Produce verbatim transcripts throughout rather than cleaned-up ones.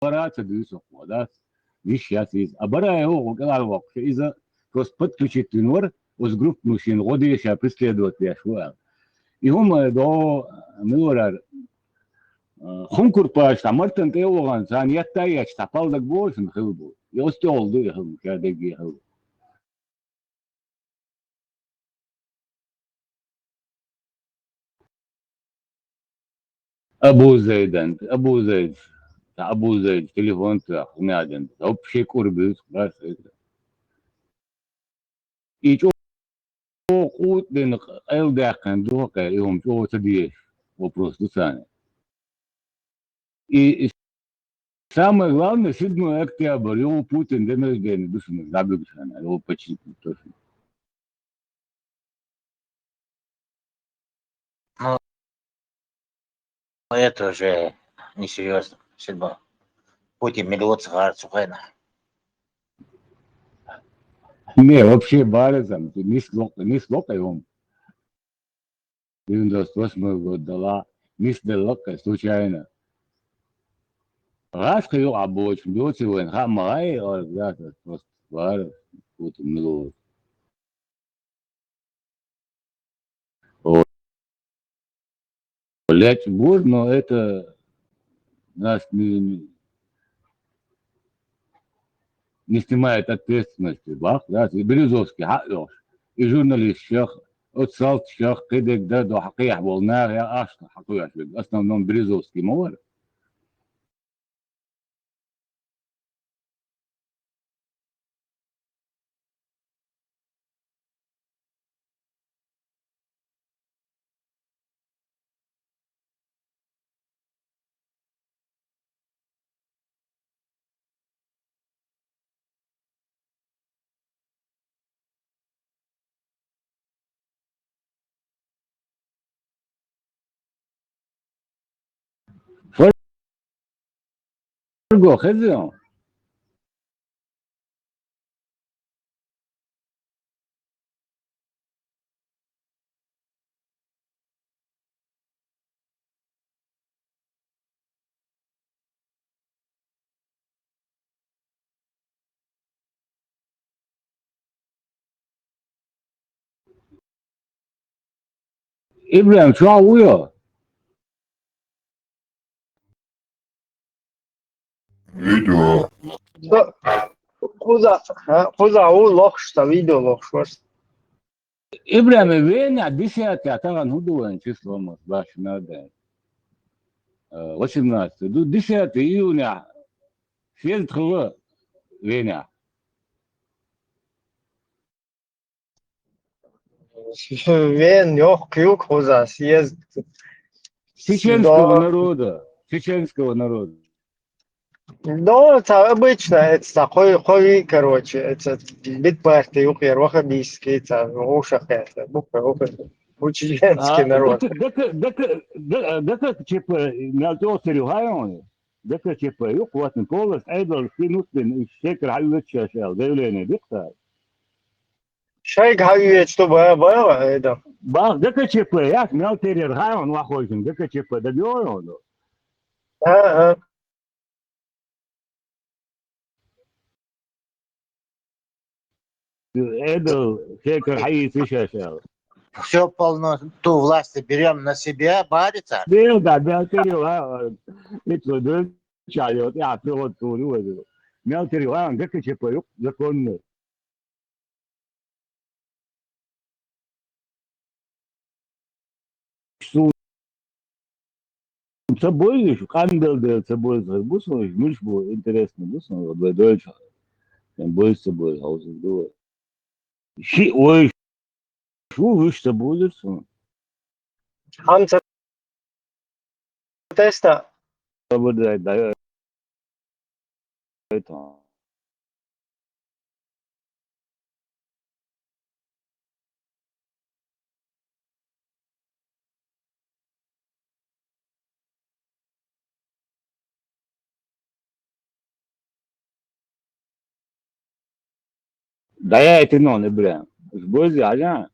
бара ца дуьйцу оха, да? Виш яц иза. А бара йогӀу кӀелхьарвоккхуш, иза просто подключить вина вара, оцу группа машина гӀо деша преследовать деш ву аьлла. И хӀума догӀу мила вара, а, хункурпаш цхьа мартан тӀе а вахана, царна етта а етташ, цхьа пхьалдаг бохуш хилла бу. И оцу тӀехула ду и хӀума, ша дегге хилла. Абу Зайдан, Абу Зайд, Абу Зайд, телефон тоьхна, хӀума ян, вообще кӀур буьйцу, баш это. И чӀогӀа къутӀдина къайладаьккхина ду хьо кхе, и хӀума чӀогӀа ца дезаш вопрос ду царна. И, и самое главное, седьмое октябрь, йогӀу Путин день рождения ду шуна, забегушана, йогӀу почти точно. Ну, это уже несерьёзно. Седьмое. Путин миллион цхьа гӀар цу хенахь. Не, вообще баразам, нисло-, нисло кайвом. Девяносто восьмой год дала, нисделла кхе случайно. ГӀаш кхе юкъа боцу, доци вайн, ха, ма гӀай, ор, просто вара, Путин миллион. О, лечь бур, но это нас не, не снимает ответственности, бах, да, и Березовский хьаъ йолуш, и журналистшех, оцу салташех, кхидерг дан до хьакхехьа болу наха я ахча хьакхоьхьуш верг, основном Березовский ма вара. Фарго хезна. Ибрахим, чохь вуй хьо? Видео. Со-, кхуза, а, кхуза ву лохуш, сан видео лохуш вара. Ибрахим, Венехь десятое тахана хӀун ду вайн число, ма баш надо. Э, восемнадцатое. Ду десятое июня съезд хилла Венехь. Вен йохка юкъа кхуза съезд. Чеченского народа. Чеченского народа. Да, это обычно, это такой, кхо вий, короче, это битпарти юкъера ваххабистский, это, ну, ушах это, буква, буква, чеченский народ. А, ГК, ГК, ГК, ГКЧП, мел тӀе оццур ю хьан йону? ГКЧП ю, кхоттина полностью, Ӏедал ши нуц бина, уьш шекара хьан оьцуш аьлла, заявление диккха. Шайга хьан оьцуш ду, ба-, бала, Ӏедал? Бах, ГКЧП, яц, мел терра хьан йону ваххойшина, ГКЧП, дага йону? А, а. Эдал, шекара хьаийца шаьш аьлла. Всё полноту власти берём на себя, барица. Бел, да, мел тери, а, а, ицу дойча йо, я, пилот тури вазу. Мел тери, а, ГКЧП юкъ, законный. Суна ца бойзуш, къанбелла дела ца бойзуш бу суна, муьлш бу, интересно бу суна, вай дойчу. Сан бойзуш ца бойзуш, хьовсур ду вай. Ши ойш ву, вуьш ца бузур суна. Хьан ца теста? Ца бу дай, дай. Даяйтина, Ибрахим. Уж бойзи, Ӏажа?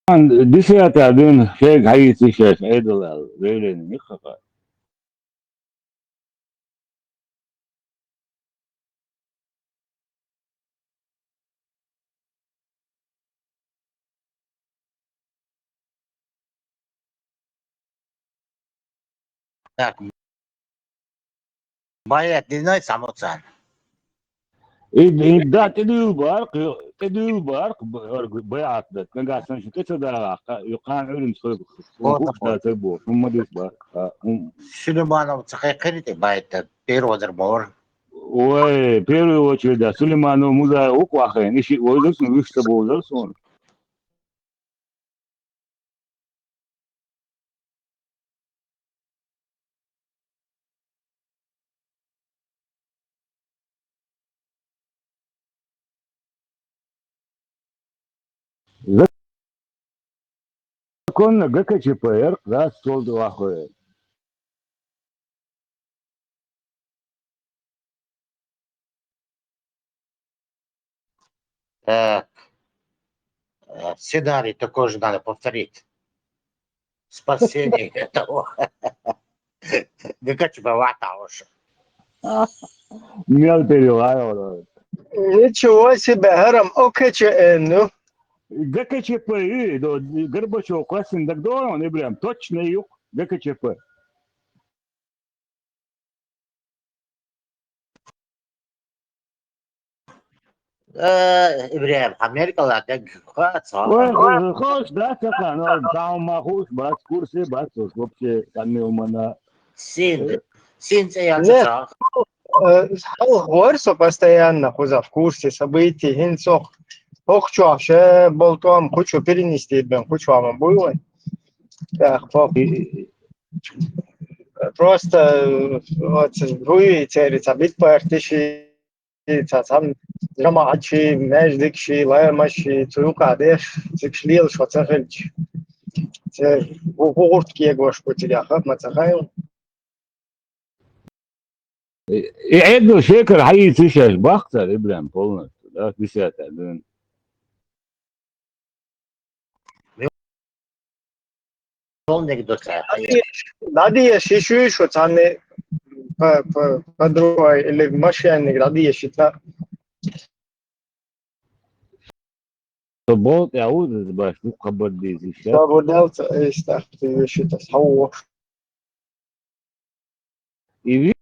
Тан десятая дуьйна шайга хьаийцийша шаьш Ӏедал аьлла, заявлени йиххьакха. Так. Байат динай самоцан. И, и, да, тӀедуьйла баркъ, тӀедуьйла баркъ, б-, ор-, байат да. Нагахь санна шун тӀе ца дагӀахь, ю кхана Ӏуьйранна хӀуш да ца боху, хӀумма дис баркъ, а, хӀум-. Сулейманов ца кхайкхира тӀе байат да, первый вадар бохура. Ой, первый очередь, да, Сулейманов Музаев ву-кх вахийна, и шиъ вовзар суна, вуьш ца бовзар суна. Законна ГКЧП яра, раз сол тӀе вахой. Так. Э, сценарий такой же надо повторить. Спасение этого. ГКЧП ватауш. Мел переваривал. Ничего себе, хӀара-м ОКЧН ю. ГКЧП ю, до, Горбачев кхоьссина дагадогӀу хьуна, Ибрахим, точно ю ГКЧП. Э, Ибрахим, Америкала дагахь хац, а? Ой, хо-, хо-, хууш дац, ца хаьа, но, цхьа хӀума хууш бац, курсе бац, уж вообще, цхьанне хӀуманна. Син, э, син цӀе яц. Не, ца. Э, хьалха гӀор со постоянно кхуза в курсе событий, хӀинца ох, охчохь ше болу тӀом кху чу перенести бен, кху чохь ма буй вай. Так, похуй. И, и, Просто, э, оцу гуй церан цхьа битпарти ши, цхьа цхьана жамаӀат ши, маьждиг ши, лайма ши, цу юкъа деш, цигаш лела шо ца хилча. Церан хӀу-, хӀу гӀурт кегош бу цигахь, ма ца хаьа. И, и Ӏедал шекара хьаийца шаьш бахкацара, Ибрахим, полностью, да, десятая дуьйна. Полник ду ца. ДӀадеша, дӀадеша, ши шуьйш ву цхьанне по, по, по другой, или машенник дӀадеша ца. Со болу тӀехь ву иза баш, дукха хабар дийза иштта. Со бу делца, иштта, ты веши-то, схьавош. И ви-,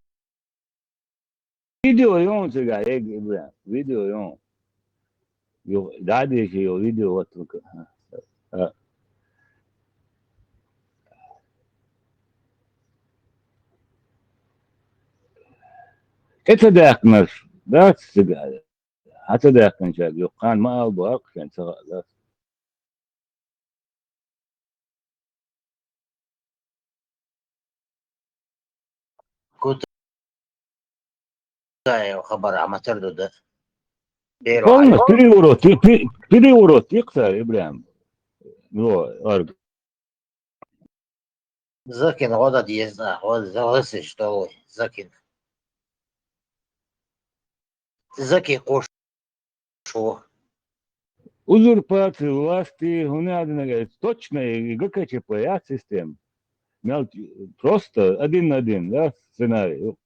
видео ю хьуна цигахь, Ибрахим, видео ю хьуна. Ю, дӀадеши ю видео, вот, а. ТӀе ца даьккхинарш дац цигахь? Хьан ца даьккхинчаьрга юккъехь ма ала боху шайн ца хаьа дац. Кутаев хабар а ма тардо дан. Полностью переворот, пе-, пе-, переворот йикхар, Ибрахим. Во, арг. Закин гӀо дан деза, гӀо, за весиш долу, Закин. Закин кхуш ву. Узурпация власти, хӀунда аьлла, точно и ГКЧП яц система. Мел просто один на один, да, сценарий.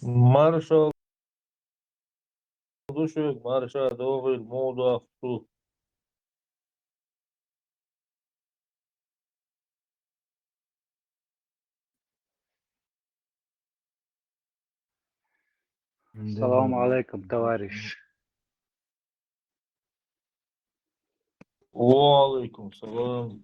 Маршал ду шуьга, марша догӀийла, муха дохку. Салам алейкум, товарищ. Ва алейкум салам.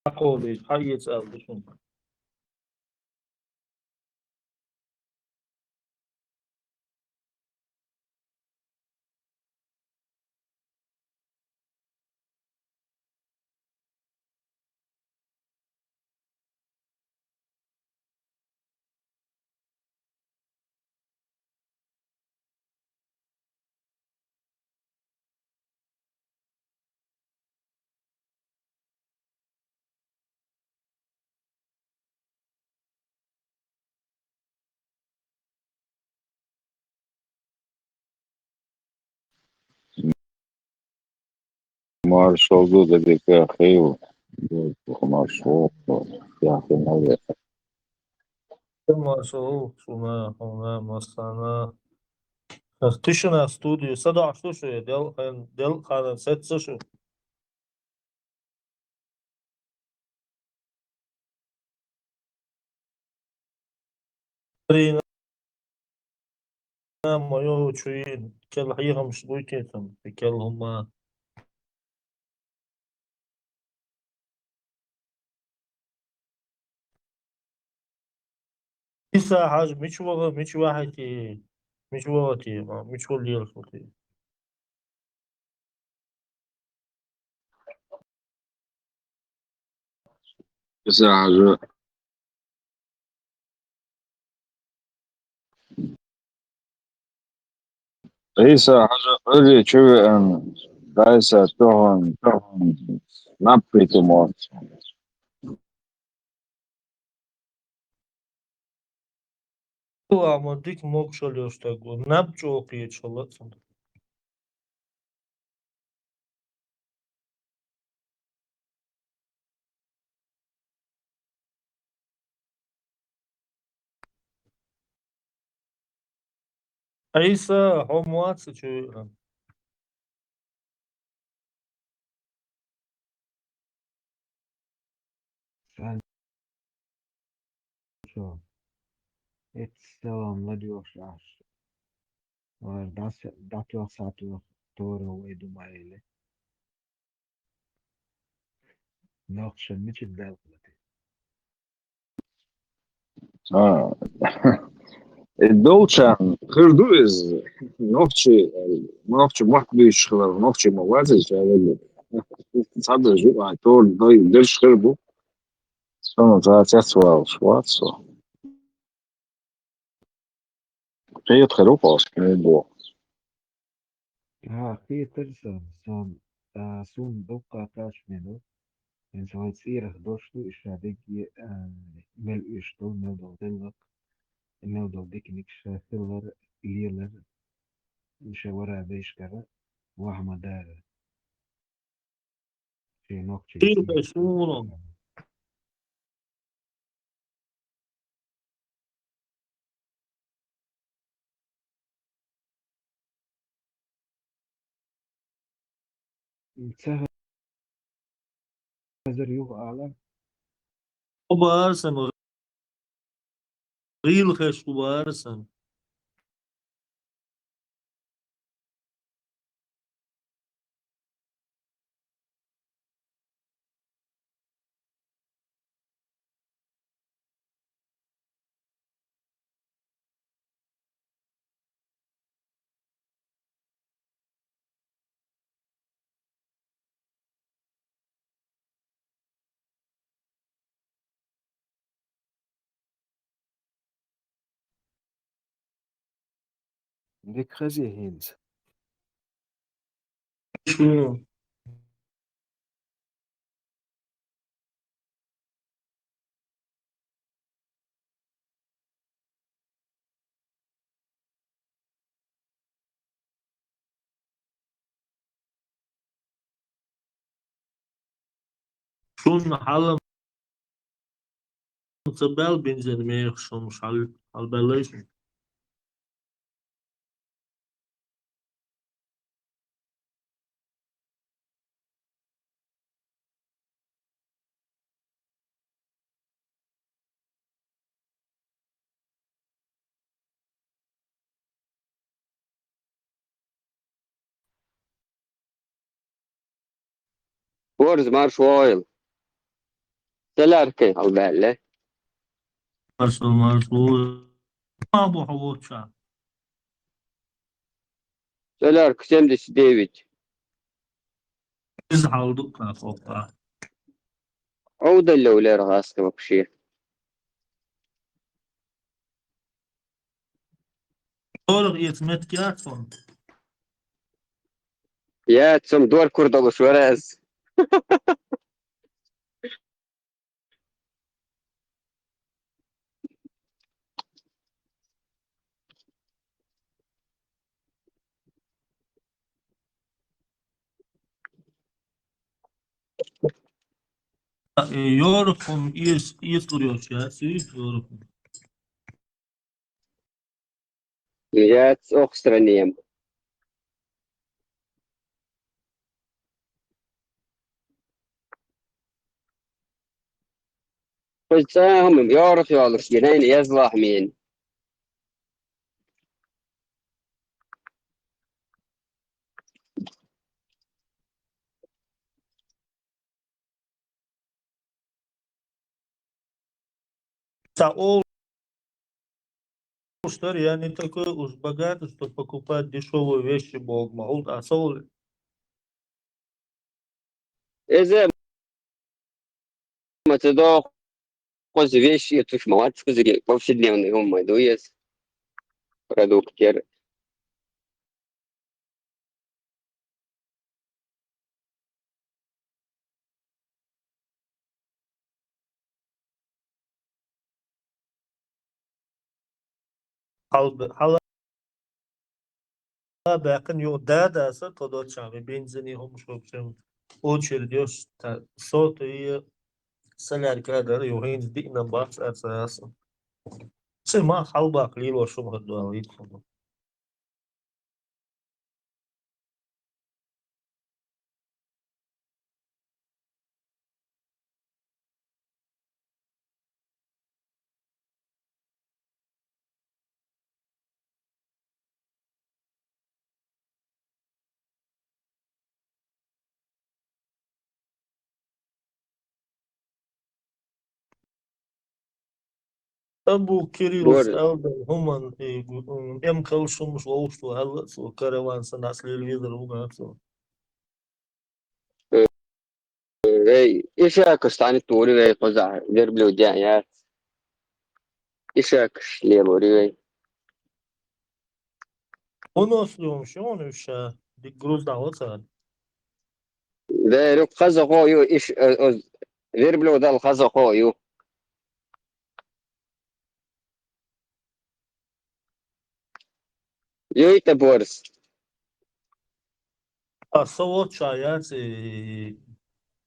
Хьакховдийта, хьаэца аьлла ду шуна. Маршал ду, деррига хилла. Маршал, яхина ве. Маршал, шуна, хьуна, массана. Тишина студия. СадоӀуш ду шу, делкъан, делкъан сецца шу. Рина, моё чуи, кел хьехамаш буй те цун, кел хӀума. Иса хьажа, мича ваха, мича вахьа те, мича ваха те, ма, мича ваха лелаш ву те. Иса хьажа. Иса хьажа Ӏуьрре чу веана, Дайса тохана, тохана, наб кхийтта мо. Амма дика могушалла йолуш стаг ву, наб чӀогӀа кхеташ хилла цунна. Ӏийса, хьо ма вац чу веана? Сан чо, эццалам ладоьгӀуш ахьа. Вара дас-, датоьхна сатоьхна тора вай ду ма элли. Нохчашна мичиг даьлла хилла те? А. И долчарна хир ду иза. Нохчи, нохчи мотт буьйцуш хилар, нохчи ма вац иза, ша валла. Цхьаберш юкъахь тора дай дерш хир бу. Суна цхьа цецвалаш вац со. Кхета хир ву-кх оцу хьуна боху. ХӀан, кхетара сан, сан, а, суна дуккха кхачаме ду. ХӀинца вай цӀерах дош ду, и ша дегге, а, мел уьш долу, мел долу деллакх, мел долу диканиг ша хилар, лелар, и ша вара дайшкара, ваха ма дара. Шен нохчий Кхеташ ву. Ца хезар юха ала. Хьо бахара сан, гӀийла хезаш хьо бахара сан. Дика хезий хӀинца? Шу. Шуна хьала ца баьлла бензин мехаш, шуна хьал-, хьалабаьллай шуна? Борз, марш вогӀийла. Соляркай хьалабаьлла. Марш, марш вогӀийла. Ма бу хьо воцча. Солярка семьдесят девять. Иза хьалдукха хоккха. Хьо удалло лер гӀаска вообще. Дорах эца меттиг яц хьуна? Яц, сом дор кур долуш вара ас. Э, Европа, ес-, ес курёшка, сюрис Европа. Яц ох стране. Кхуза цӀа хӀума, йорах йолуш, гинайна езлахь мийна. Цхьа олуш дара, я не такой уж богатый, чтоб покупать дешёвые вещи, боху, ма хӀулда а совли. Эзе ма ца доху, кхуза вещи, туш ма вац кхузиге, повседневный хӀума ма ду еза. Продуктер. Хьал-, хьала баьккхина юха да-даса, тхо доцчахьа, бензине хӀумаш, в общем, очередь йош, та-, сотые, солярка дара, юха хӀинца диъна бац аса аса. Ци ма хьалбаккха лелош хӀума хӀара дуьхьал йитхуна. Абу Кириллс Бор- аьлла, хӀуман, и, м, эмкал шумаш вовшахтоху аьлла, цо караван санна телевизор вугар цо. Э, вай, ишакаш цхьаьна тури вай кхузахь, верблюдя яц. Ишакаш лелури вай. Хьуна ослюм, шуна уьш ша, дика груз дӀахьо цара. Дера, хазахо ю, иш, э, э, верблюдал хазахо ю. Юй тӀе борз. А, со вот ша яц, и,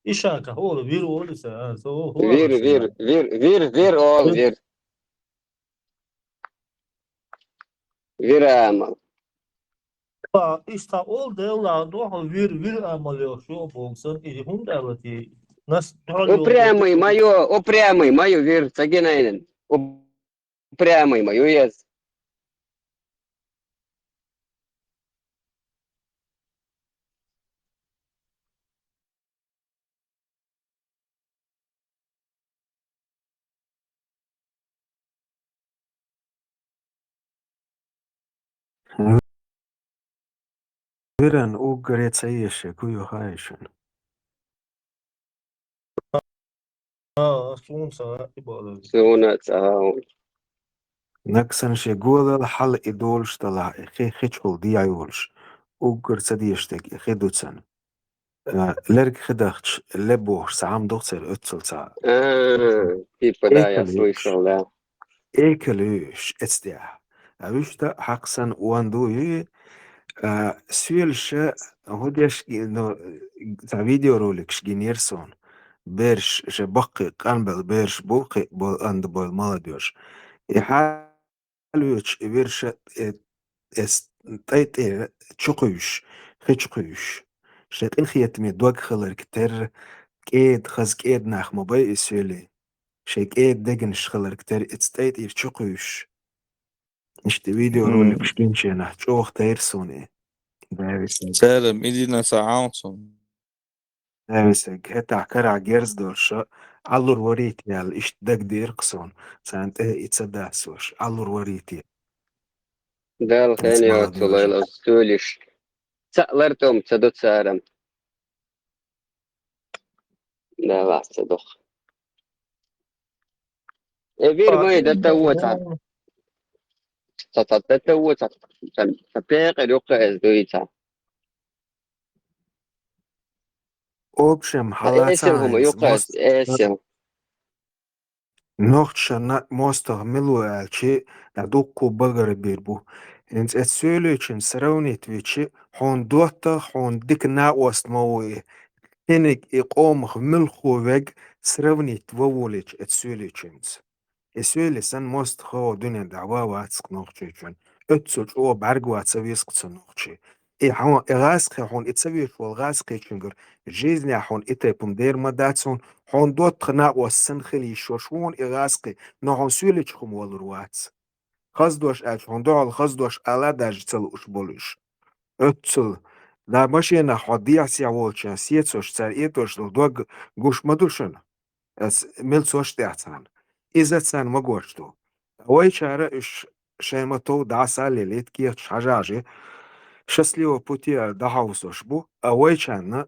ишака, хӀора, вир олу сан, а, со, хӀора Вир, сан вир, яц. Вир, вир, вир, ол, Вир. Вир. Вир амал. Ба, иштта ол делла доху вир, вир амал йоху шо боху сан, и хӀунда аьлла те? Нас доху Упрямый моё, упрямый моё вир, ца гинайнан. Уп-, упрямый моё ез. Виран уггаре ца еши, ку ю хайшан? А, суна ца и бала. Суна ца. Наксан ши голал хьал и долуш далахь, и хи хичхул дийхьа йолуш, уггар ца дешдаг и хи дуцан. Э, лерг хи дахча, леббохуш цхьа хӀума доху церан оьццул цхьа. А, типа, да, я слышал, да. Экал уьш эцдехь. А вуьшта хьакхсан ван ду ю, а, суьйлаша хӀу деш, ну, цхьа видеороликаш гинера суна. бераш, шайн баккхий къанбелла бераш бу, кхы а бола, анда бола молодёжь. И хьалвечу и вирша, э, эс тӀай тӀера чу кхуьйсуш, хи чу кхуьйсуш. Шайн къинхетаме дог хиларг терра, кӀеда, хаза кӀеда нах ма бай и Соьлий. Шайн кӀеда дегнаш хиларг терра, эца тӀай тӀера чу кхуьйсуш. Иштта видеороликаш гинченахь чӀогӀа тайра суна и. Церан идина ца Ӏалцун. Эвисега, хӀетахь карахь герз долуш, Ӏалур варийта яьлла, иштта дагадеара-кх суна, царна тӀе и ца дасош, Ӏалур варийта. Дала хен йоцу лайла ас Соьлеш. Цхьаъ лар тӀом ца до царам. Дала ца дох. Э, вир вай, дата воцахь. Ца, ца, дата воцахь. Ца, ца пекъар юккъе эс дуьйцахь. Общем, хьала ца эсил хӀума хьайна юккъе эс, мост-, эсил. Нохчашна мостагӀа мила ву аьлча, дуккха багара бийр бу. ХӀинца эцу Соьлийчун сравнить вича, хьуна доттагӀа, хьуна дика накъост ма ву и. Кхиниг и къомах муьлххо вег сравнить ван волийча эцу Соьлийчуьнца. И Соьлий санна мостагӀа хӀокху дуьнен тӀехь ван вац-кх Нохчийчоьнан. Оццул чӀогӀа бӀаьрг ван ца веза-кх цу Нохчий. И хьо-, и гӀазкхи хьуна, и ца везаш волу гӀазкхичуьнгара жизнь хьуна и тайпа хӀума дер ма дац хьуна, хьуна доттагӀа накъост санна хила йиш йолуш ву хьуна и гӀазкхи, но хьуна Соьлийчух хӀума валур вац. Хаза дош аьлча, хьуна дуьхьал хаза дош ала а даже ца лууш болу уьш. Оццул, да, машенах хьо дехьа-сехьа волчохь сецош, цара этӀош долу дог гуш ма ду шуна. Ас милцош тӀехь царна. Иза царна магош ду. Вайчара уьш шайн ма-тов дӀасалелийта кехаташ хьажа-хьажий, счастливого пути аьлла дӀахьовсош бу, а вайчарна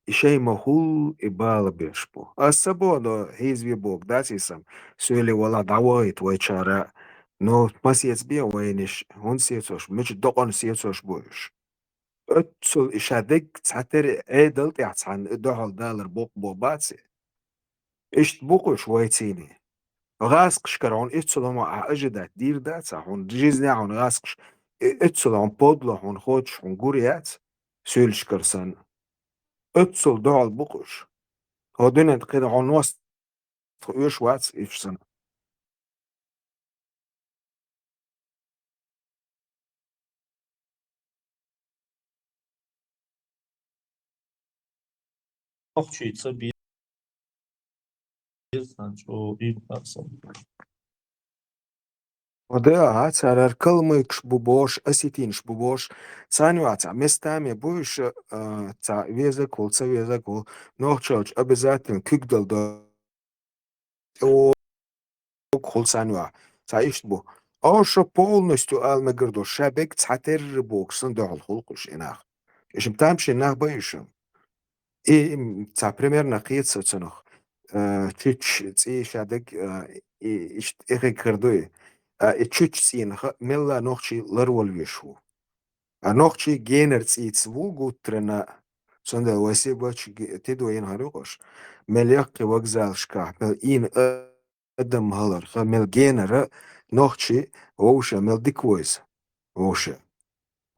и шайн ма-хӀулла и бала беш бу. Ас ца боху, хьийзаве боху, дац и сан, Соьлий валахь дӀавахийта вайчара. Ну, ма сецабе вайнаш, хӀунда сецош, мича докъана сецош бу уьш? Оццул и ша дерг цхьатера Ӏедал тӀехь цхьаьна и дуьхьал далар боккъабо бац и. Иштта бу-кх уьш вайциний. ГӀазкхашкара хьуна иццул хӀума ахь ожидать дийр дац, ахь хьуна жизнь хьуна гӀазкхаш, и-, иццул хьуна подло хьуна хоцуш хьуна гур яц, Соьлийшкара санна. Оццул дуьхьал бу-кх уьш. ХӀо дуьнен тӀе кхин хьуна ност Тхо оьшу вац уьш санна. Нохчийца бе-, беза сан чӀогӀа ийман сан. О, да, а, цара калмыкаш бу бохуш, осетинаш бу бохуш, царна юкъахь цхьа местами бу уьш, а, цхьа везарг волу, ца везарг волу, нохчалчу обязательно куьг дала до-, тӀе вогӀу хуьлу царна юкъахь. Цхьа иштта бу. Оша полностью ала мегар ду, ша бег цхьатерра бохуш санна дуьхьал хуьлу-кх уьш и нах. Уьш-м тамашийна нах бу уьш-м. И, м, цхьа примерно кхета со цунах. Э, чуьччу цӀий ша дерг, э, и, иштта тӀехьа хир ду и. А, и чуьччу цӀийнах мелла нохчий ларвала веш ву. А нохчий генара цӀийца ву гуттарна. Цундела вай Сибачу ге-, тидо йина хӀара юкъаш. Мел яккхий вокзалашкахь, мел ийна адам хиларх, мел генара нохчий вовшах мел дика ву иза. Вовшах.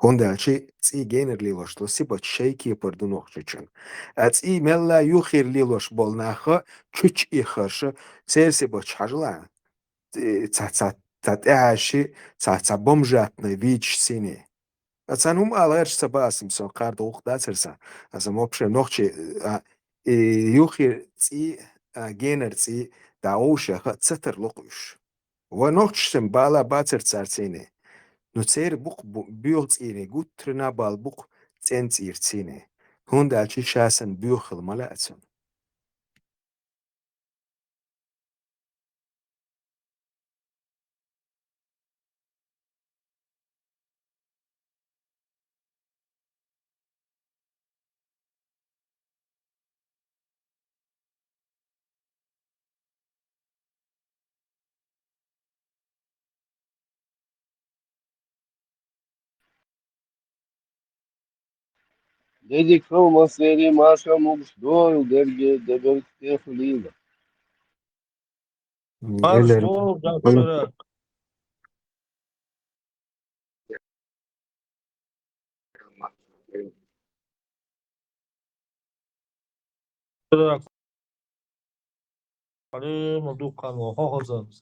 ХӀунда аьлча цӀий генара лелош долу Сибач шайн кепара ду нохчичун. А цӀий мелла юххера лелош болу наха чуьччу иххарша, церан Сибач хьажал ахь. Цхьа, цхьа, цхьа тӀехьаьжча, цхьа, цхьа бомжатный вийча синий. Сан хӀума ала гӀерташ ца баасам, сан кхардо гӀуллакх дацара сан. Аса вообще нохчий, а, и юххера цӀий, а, генара цӀий, дӀа вовшех ца тарло-кх уьш. Ва нохчашца бала бацара цара цӀийний. Ну, церан бу-кх бу-, боьха цӀийний, гуттарна бала бу-кх цӀен цӀийра цӀийний. ХӀунда аьлча ша санна боьха хила ма лаьа цунна. Дедик хӀуманаш дерриг марша могуш дойла дерриге дебарг тӀехулийла. Марша вогӀу, даккхара. Хьале ма дуккха ма хьо хозанца.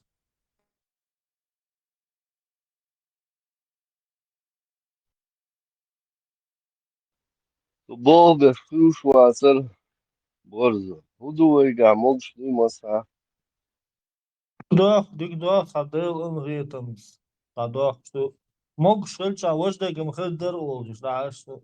Бог беш хуьйш вацар, Борза. ХӀун ду вайгахь, могуш дуй массахь? Дох, дика дох, хьан Дела ан гӀетамца. Хьан дох шу. Могуш хилча, важа дегам хир дара олуш, дӀа аш ду.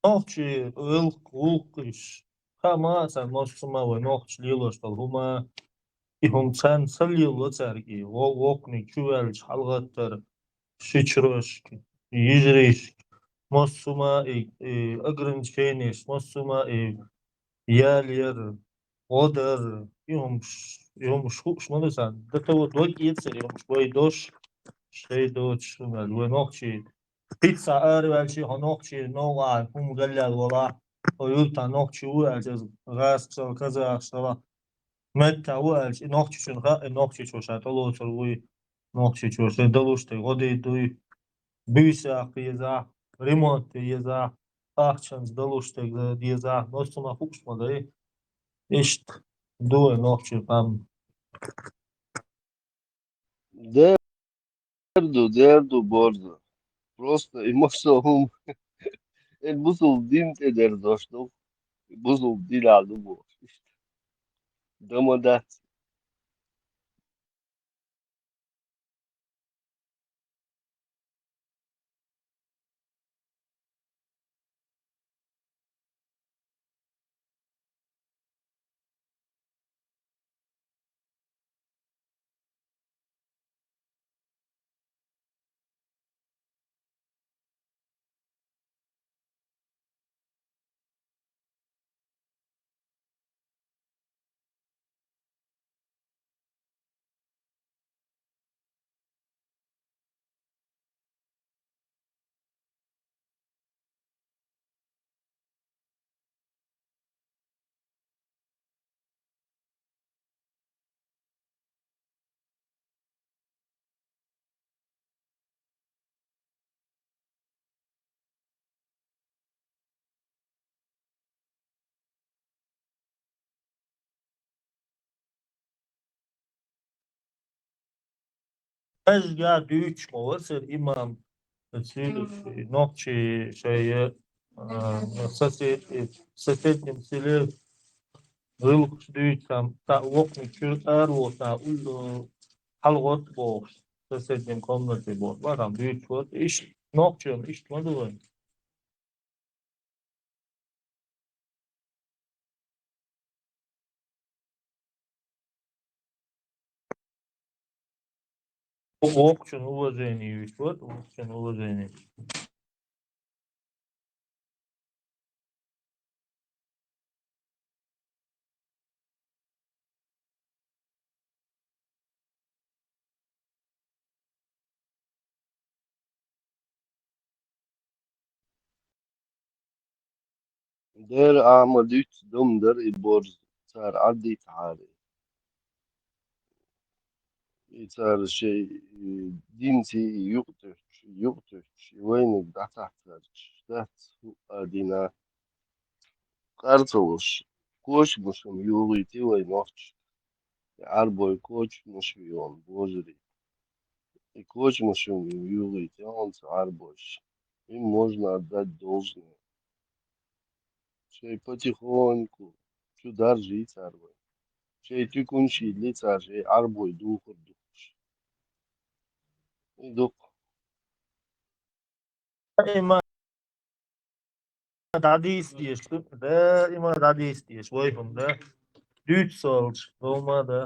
Нохчий гӀуллакх, гӀуллакхаш. Хаа ма а царна массо а ма вай нохчий лелош долу хӀума. И хӀума царна ца лелало цаьрга и. Во-, воккханиг чу ваьлча хьалагӀаттар, шичарошка, йижаришка, массо а ма и, и ограничениеш, массо а ма и ял яр, гӀо дар, и хӀумаш, и хӀумаш хууш ма ду царна. Дан тӀе ва дог эцар, и хӀумаш вай дош, шай доцуш хӀума аьлла, вай нохчий. Пицца араваьлча, хьо нохчий новкъахь хӀума галлал валахь, хьо юьртахь нохчий ву аьлча, иза гӀазкхашал, казахашал, меттахь ву аьлча, и нохчичун хаьа, и нохчичо ша тӀелоцур вуй, нохчичо шайн далуш дерг гӀо дийр дуй, буьйса яккха езахь, ремонт де езахь, ахчанца далуш дерг дезахь, массо а ма хууш ма дай. Иштта ду вай нохчий къам. Дер ду, дер ду, Борза. Просто и массо а хӀума. Э, бусулба дин тӀе дер дош ду. Бусулба динехь ду бохуш. Иштта. Дан ма дац. Хьаьжга дуьйцуш ма вацара имам, цуьнан нохчий шайн, а, сосед-, соседнем селе гӀуллакхаш дуьйцу, там, цхьа воккханиг чуьра араволу, цхьа улло хьалагӀотта бохуш, соседнем комнате бохуш, ма там дуьйцуш вара. Иштта нохчийн иштта ма ду вайн. Воккхачун уважение вуьйцуш вара, воккхачун уважение. Дера ахьа ма дуьйцу, дом дара и Борза, цара Ӏаддитахьара. И цара шайн, и динций, и юкъатуьттуш, и юкъатуьттуш, и вайниг дӀасахьцарчаш дац хӀуъа дина. Къар ца луш, кочамашам югӀуьйтий вай нохчашка. И Ӏарбой кочамаш вийон божарий. И кочамашам югӀуьйтий хьуна цу Ӏарбойша. Им можно отдать должное. Шайн потихоньку чу даржий цара вай. Шайн туькунаш йилли цара шайн Ӏарбой духар духуш. И дукха. Даима дӀадийца дезаш ду, даима дӀадийца дезаш, вай хӀума да. Дуьйцу солча, дома да.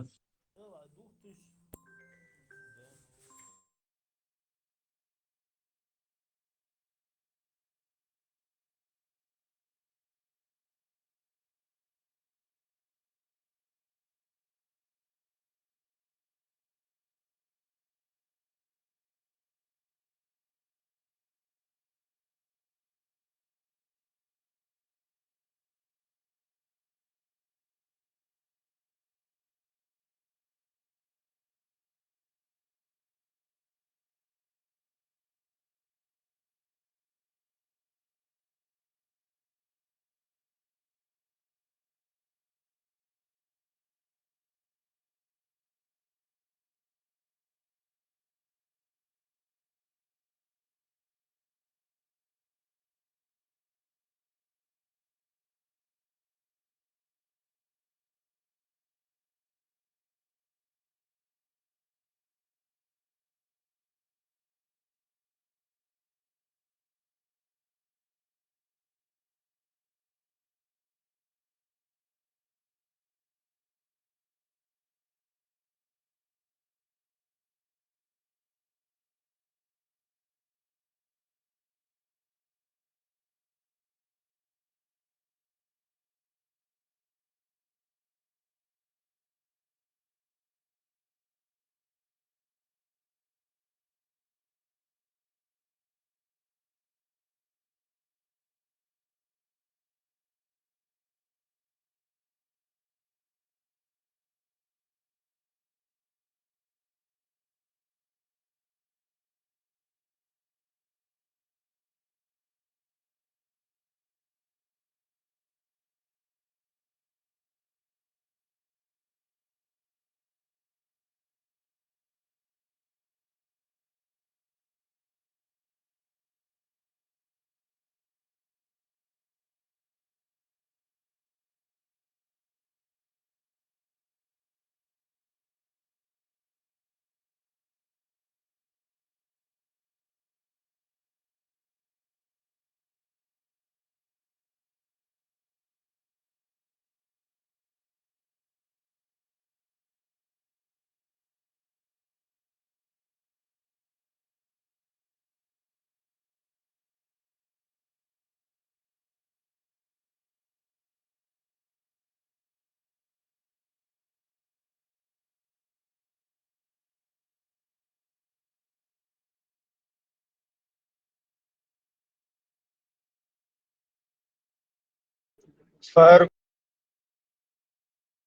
Fergo,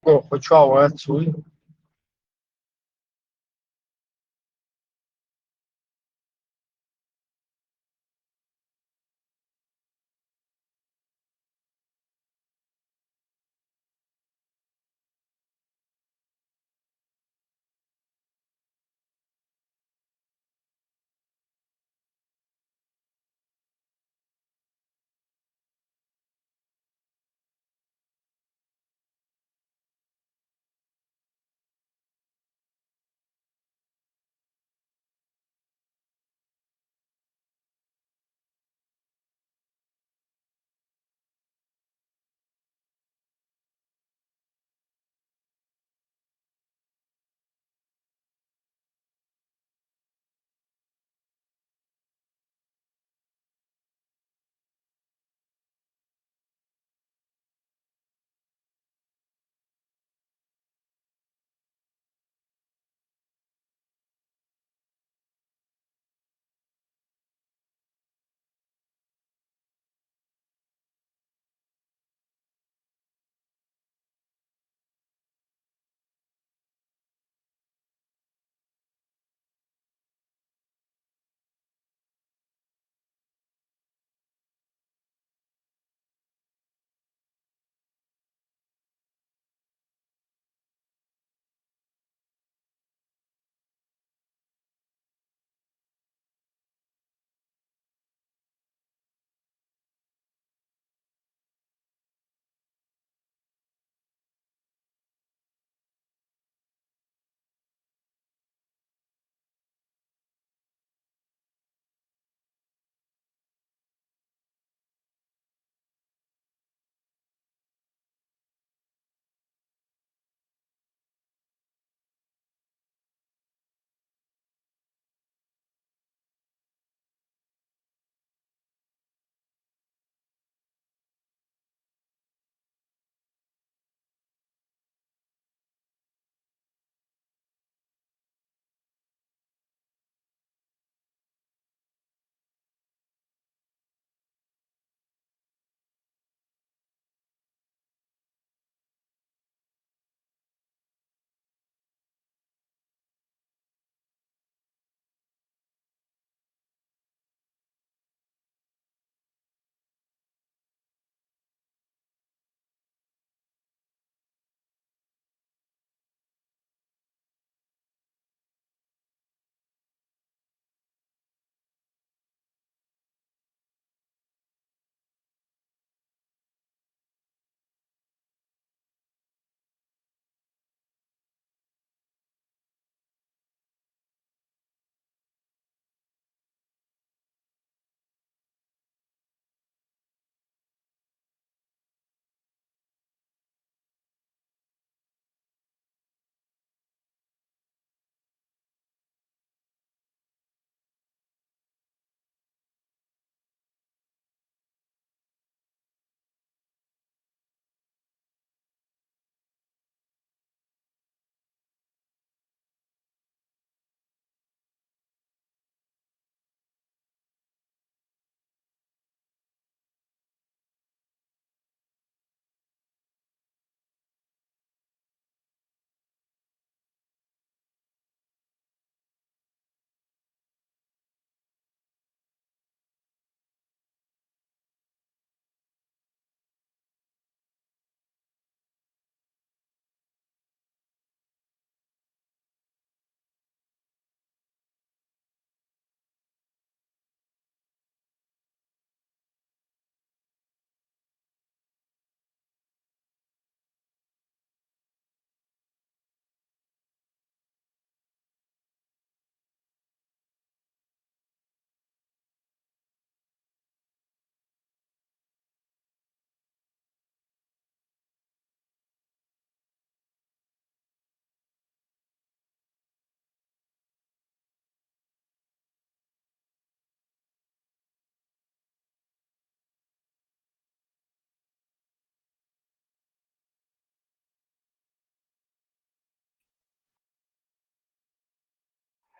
xo ça wet çûy.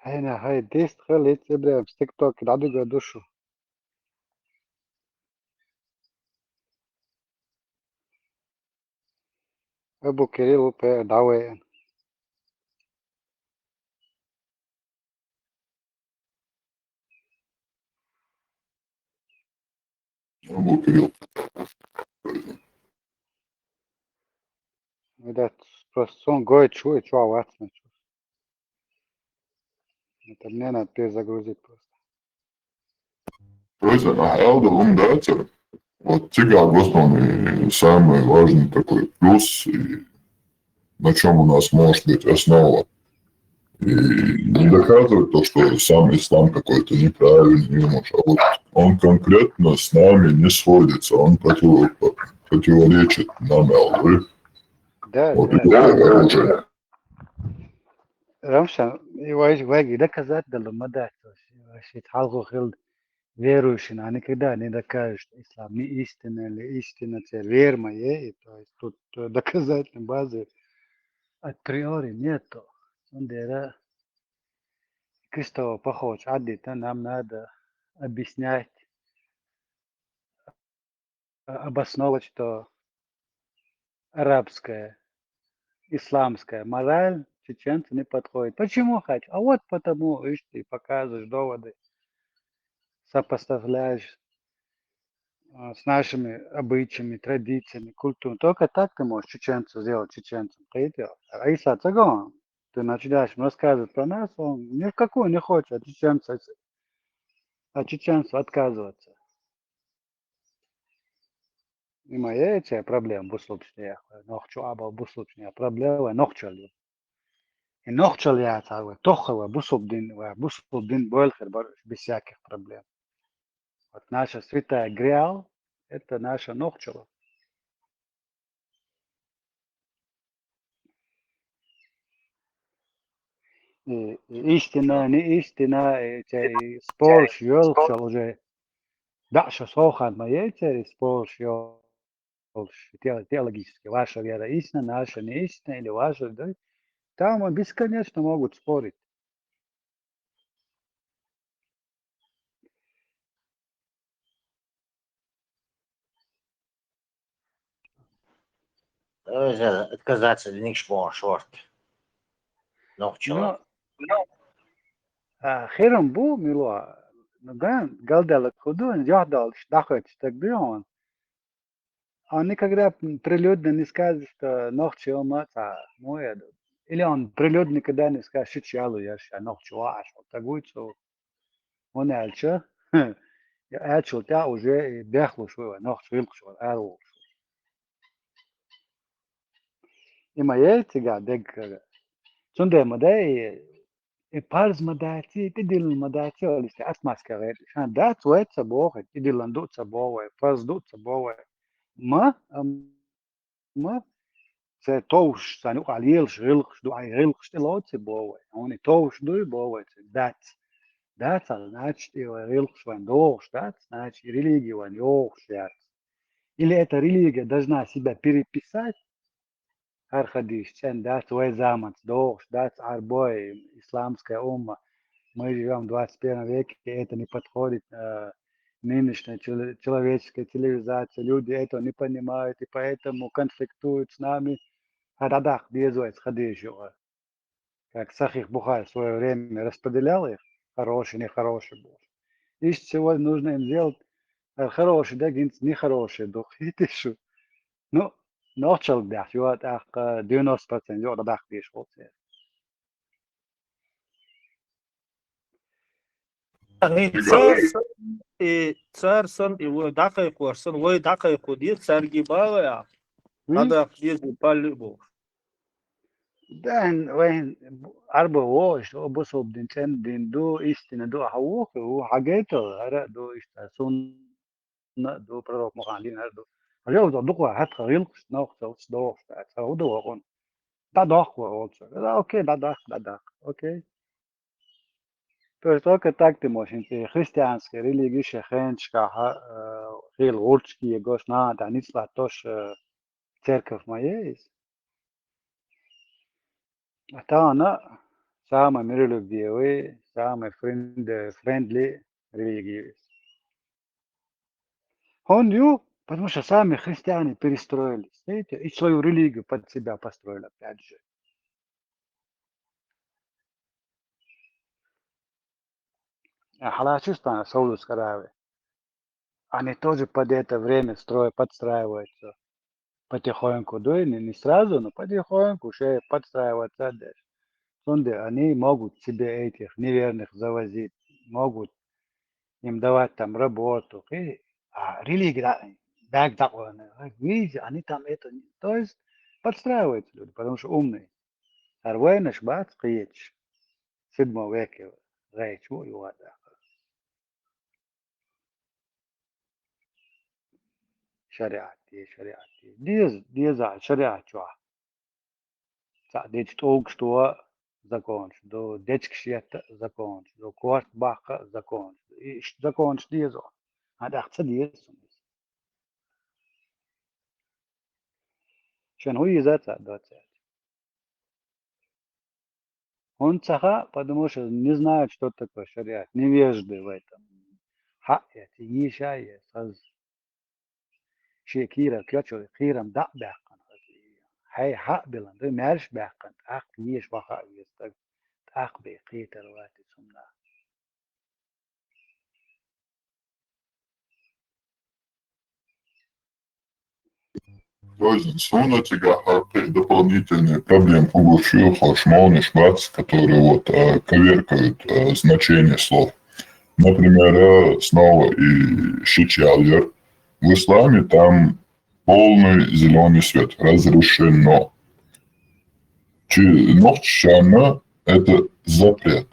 Hena, haj, dest xelit, Ibrahim, TikTok, dadi go dušu. Абу Кирилл ПР дӀавеана. Абу Кирилл. Видать, просто сон гойтуш ву, чу а вац ма чу. Это мне надо перезагрузить просто. Просто, а Элда, он, да, это вот тебя, в основном, и самый важный такой плюс, и на чем у нас может быть основа. И не доказывать то, что сам ислам какой-то неправильный, не может. А вот он конкретно с нами не сходится, он против-, противоречит нам, Элда. Да, вот да, это да, да, оружие. Да. Рамша, и вай, вай доказать дала ма дац, вообще, хьалхо хила верующий, она никогда не докажет ислам, не истина или истина, це вера моя, и то есть тут, э, доказательной базы априори нету. Цундера Христово похож аддита, нам надо объяснять, э, обосновывать, что арабская, исламская мораль чеченцу не подходит. Почему хочу? А вот потому, видишь, ты показываешь доводы, сопоставляешь, а, с нашими обычаями, традициями, культурой. Только так ты можешь чеченца сделать чеченцем. Понимаете? А если это он, ты начинаешь ему рассказывать про нас, он ни в какую не хочет от чеченца, от чеченцев отказываться. Има яц цхьа проблема бусулбашта яхар, нохчо а бусулбашта проблема, нохчалла. И нохчалла яц цхьа вай, тоххара вай бусулба дин, вай бусулба дин бойла хир бар уж без всяких проблем. Вот наша святая Гриал, это наша нохчалла. И, и истина, не истина, и, те, и спорш, йолхшал уже. Да, что сохан ма яйцери спорш, йолш, те-, теологически. Ваша вера истина, наша не истина, или ваша, да? Там бесконечно могут спорить. Э, за-, отказаться да никш бон шорт. Нохчо. Ну, ну, а, херам бу, мило, ну, ган, галдала куду, яхдалш, дахать так бион. Он никогда прилюдно не скажет, что нохчо ма ца, ну, я ду-, или он прилюдно никогда не скажет, что чалу я ша, нохчо аш, вот так будет, что он аьлча, я аьлчул тӀа уже и бехлуш вай, нохчо гӀиллакхаш вай, аьлуш. Има яй цига дег кара. Цундела ма дай, и парз ма дац, и тӀедиллина ма дац, и олиста атмаска гӀерта. Шан дац вай ца боху, тӀедиллина ду ца боху вай, парз ду ца боху вай. Ма, ам, ма, цхьа товш, цхьана юкъахь лелаш гӀиллакхаш ду, ай гӀиллакхаш тӀе лоций боху вай. Хьуна и товш дуй боху вай, цхьа дац. Дац, а, значит, и вай гӀиллакхаш вайн догӀуш дац, значит, и религия вайн йогӀуш яц. Или эта религия должна себя переписать, хӀара хадийш цӀена дац, вай заманца догӀуш дац, Ӏарбой, исламская умма. Мы живём в двадцать первом веке, и это не подходит, э, нынешней чело-, человеческой цивилизации. Люди этого не понимают, и поэтому конфликтуют с нами. ХӀара дӀадаккха деза вай хадийш юкъа. Как Сахих Бухари в своё время распределял их, хороший, нехороший был. Из всего нужно им сделать, э, хороший, да, гинц нехороший дух. И ты шу. Ну, нохчалла даьхьа, йо, тӀаккха девяносто процент йо, дӀадаккха дезаш волу церан. И цара санна, и цара санна, и вай дӀакхайкхор санна, вай дӀакхайкхо деза, цаьрга бан вай ахь. М? ДӀадаккха деза, палли а бохуш. Да, вайн Ӏарбой вогӀуш, бусулба дин цӀена дин ду, истина ду, ахьа воху, ву хьагайта, хӀара а ду, иштта сунна а ду, пророк Мухаммад дин хӀара а ду. Хьажал ду, дукха хӀатта гӀиллакхаш, нохчаллаш догӀуш дац, хӀара хӀун ду вахана? ДӀадоккху вай оцу. Да, окей, дӀадаккха, дӀадаккха, окей. То есть только так ты можешь, христианская религия шен хенашкахь, э, хила гӀурчкегош, нана тӀехь ницкъ латтош, э, церковь ма ю иза. А тахана самый миролюбивый, самый френд-, friendly религия ю иза. ХӀунда ю? Потому что сами христиане перестроились, видите, и свою религию под себя построили, опять же. А хьалаьцча Саудовская Аравия. Они тоже под это время строят, подстраиваются. Потихоньку, да, не, не сразу, но потихоньку уже подстраиваться дальше. Цундела они могут себе этих неверных завозить, могут им давать там работу. И, а религия, да, так, так, видите, они там это, то есть подстраиваются люди, потому что умные. Арвайнаш бац кхеташ. Седьмом веке гӀайчу югӀа даха. ШариӀат, шариӀат. Дез, деза шариӀат чохь. Цхьа дечу тӀулгаш тоха законаш ду, дечкаш етта законаш ду, корта баккха законаш ду. И иштта законаш деза. А тӀаккха ца деза суна иза. Шен хӀун йиза цхьа доцерча? ХӀунда ца хаьа, потому что не знают, что такое шариат, невежды в этом. Хьаъ яц, йийша яц, хаза. Шен кийрара коьчур, кийрам дӀа а баьккхина хаза. Хьай хьаъ билан, ду маьрша баьккхина, тӀаккха йийша ваха а веза стаг, тӀаккха бен кхетар вац и цунна. То есть, суна цигахь кхин дополнительный проблем хӀун гуш ю, хӀорш молнаш бац, которые вот, э, коверкают, э, значение слов. Например, э, снова и шичьял яр. В исламе там полный зелёный свет, разрешено. Чи нохчашна это запрет.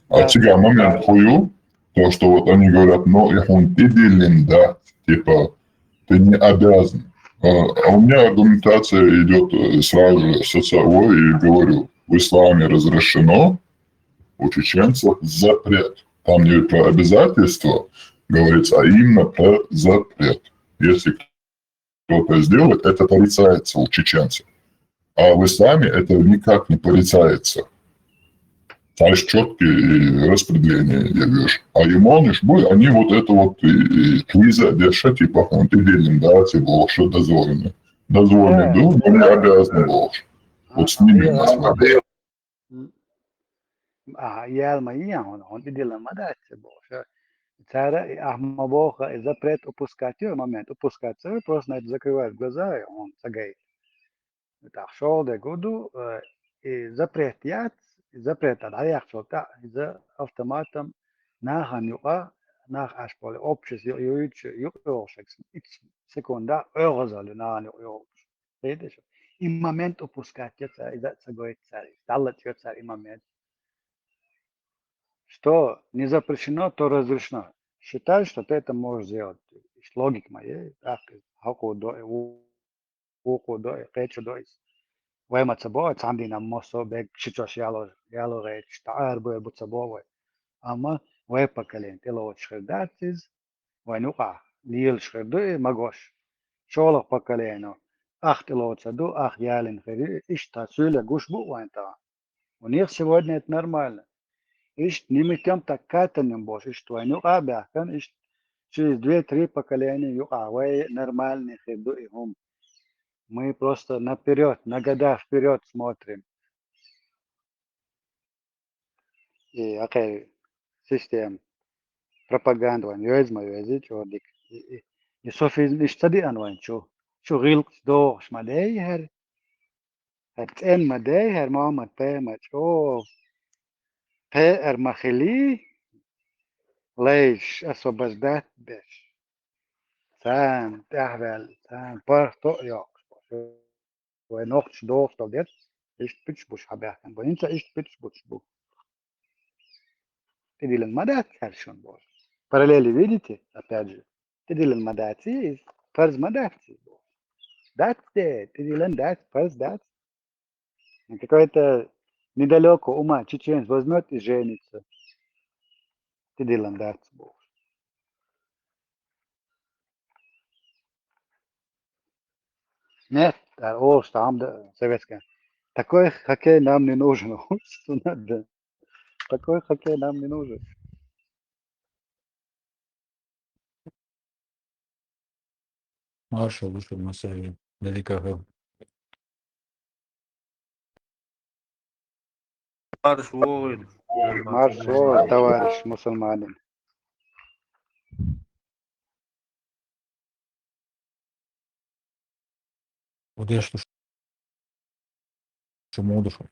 А Да. цигахь момент хӀун ю, то, что вот они говорят, ну, и хӀун тӀедиллина дац, типа, ты не обязан. А, а у меня аргументация идёт, э, сразу же с отца, ой, и говорю, в исламе разрешено, у чеченцев запрет. Там не про обязательство говорится, а именно про запрет. Если кто-то сделает, это порицается у чеченцев. А в исламе это никак не порицается. То есть чёткое распределение, я вижу. А иманы ж бу, они вот это вот и, и криза дешат, типа, хӀун тӀедиллина дац и бохуш дозволено. Дозволено Да. ду, но не обязаны бохуш. Вот с ними Да. у нас проблема. М. А, ял ма йий хьуна, хьуна тӀедиллина ма дац и бохуш. Цара и ахь ма боху, и запрет упускать ю, момент упускать ца ю, просто на это закрывают глаза, и хьуна ца гайта. ТӀаккха шолгӀа дерг хӀун ду, э, и запрет яц, и запрет дӀаяьккхичул тӀаьхьа иза автоматом нахана юкъа, нах аш поле общество ю-, юйчу, юкъа йогӀуш, итт секунда оьгӀазалла ю нахана юкъа йогӀуш. Видишь? И момент упускать ю цара, иза а ца гойту цара, иза дӀаллачу ю цара и момент. Что не запрещено, то разрешено. Считай, что ты это можешь сделать. Логика моя, так, хьакхо до, вукхо до, кхечу до иза. Вай ма ца боху, цхьана дийнахь массо а бегга шичош яло, яло гӀерташ, тӀе арабевр бу ца боху вай. Амма вай поколение тӀелоцуш хир дац иза, вайн юкъахь лелаш хир ду и магош. ШолгӀа поколение ах тӀелоцур ду, ах ялийна хир ю, иштта суьйле гуш бу вайн тахана. У них сегодня это нормально. Иштта не мытьём, так катанием бохуш, иштта вайн юкъа а баьхкина, иштта через две-три поколения юкъа вай нормальный хир ду и хӀума. Мы просто наперёд, на года вперёд смотрим. И акхе система, пропаганда вайн йоьзна ма йоьзий чӀогӀа дика. И, и, и софизм иштта ца деана вайн чу. Чу гӀиллакхаш дохуш ма дай хӀара. ХӀара цӀена ма дай, хӀара Мухьаммад-пайхамар чӀогӀа пхеар ма хилий, лайш, освобождать деш. Царна тӀаьхьаваьлла, царна паргӀато а йоккхуш. Вай нохчаша дохуш долу дерг, иштта пуьташ буш хьабаьхкина бу. ХӀинца иштта пуьташ буш бу. ТӀедиллина ма дац хӀара шуна боху. Параллели видите, опять же. ТӀедиллина ма дац иза, парз ма дац иза боху. Дац те, тӀедиллина дац, парз дац. Какой-то недалеко ума чеченец возьмёт и женится. ТӀедиллина дац боху. Нет, а, о, что там, да, советская. Такой хоккей нам не нужен. Что надо? Такой хоккей нам не нужен. Маршал ду шуна, массаьрга, дика хила. Марш вогӀийла. Марш вогӀийла, товарищ мусульманин. Удеш ду шу, муха ду шу.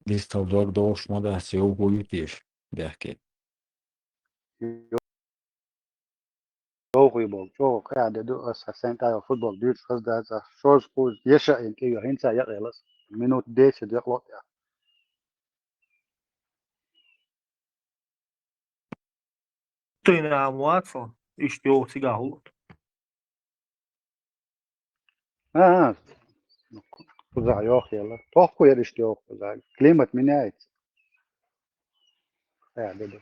Дистал дог долуш ма дац, йовхо ю теша, бехке. Йовхо ю боху, чӀогӀа кхаьа де ду, аса сайн тӀехь футбол дуьйцуш хаза дац, аса шозза кхузза еша а йина тӀе ю, хӀинца а якъелла аса. Минут десять якъало а тӀехь. Тхуна хӀума вацал, иштта йовха цигахь хӀума. А, а. Кхузахь йовха елла. Тохку яра иштта йовха кхузахь. Климат меняется. Э, да, да.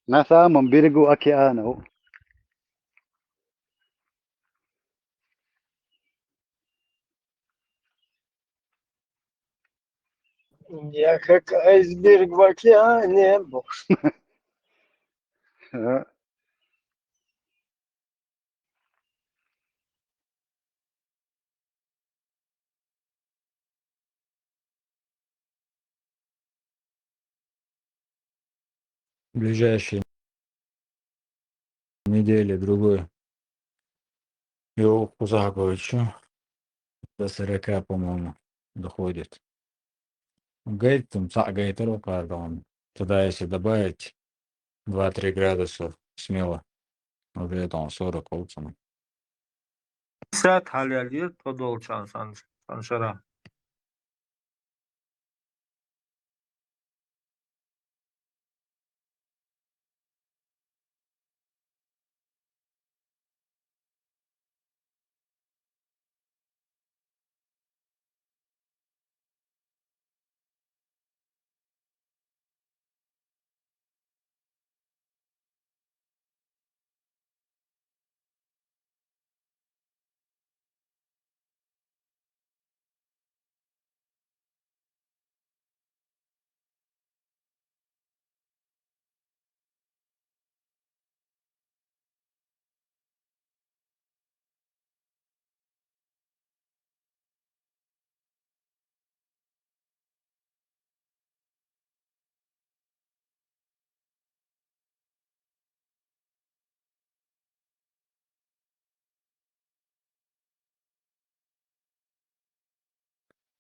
На самом берегу океана. Я как айсберг в океане. Э, Ближайшие недели, другой. Йовха кхузахь гойтуш ю. До сорока, по-моему, доходит. Гайтам, цхьаъ гайтар ву кхардон. Тогда если добавить два-три градуса смело, уже там сорок получится. Сат хьаляллера тхо долчарна сан, сан шарахь.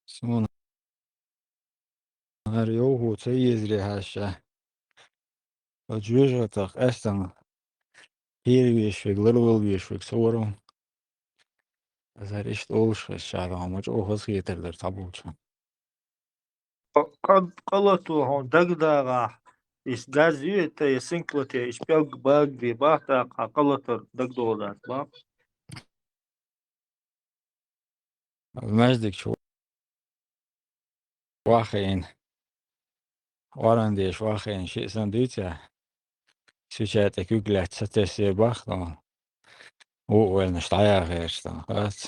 Суна хӀара йовхо ца езаре хьаьжча, оцу жоьжахатех къаьстина кхера везаш верг, ларвала везаш верг ца вара. Аса хӀара иштта олуш хезча, хьалха ма чӀогӀа хазахетар дара цхьаболчарна. Къа-, къа-, къа лато хьуна дагадагӀахь, иза гаьзза ю, тӀе я синкалате, иза пӀелг-баг бен бах тӀаккха, хьан къа латар дагадогӀу дац бах. Маьждиг чу вахийна, оран деш вахийна шиъ санна дуьйцу ахь, суьйча тӀе куьг лаьцна сатессе бах тхуна. Ву а ваьллаш дӀаяхараш тхуна, хац.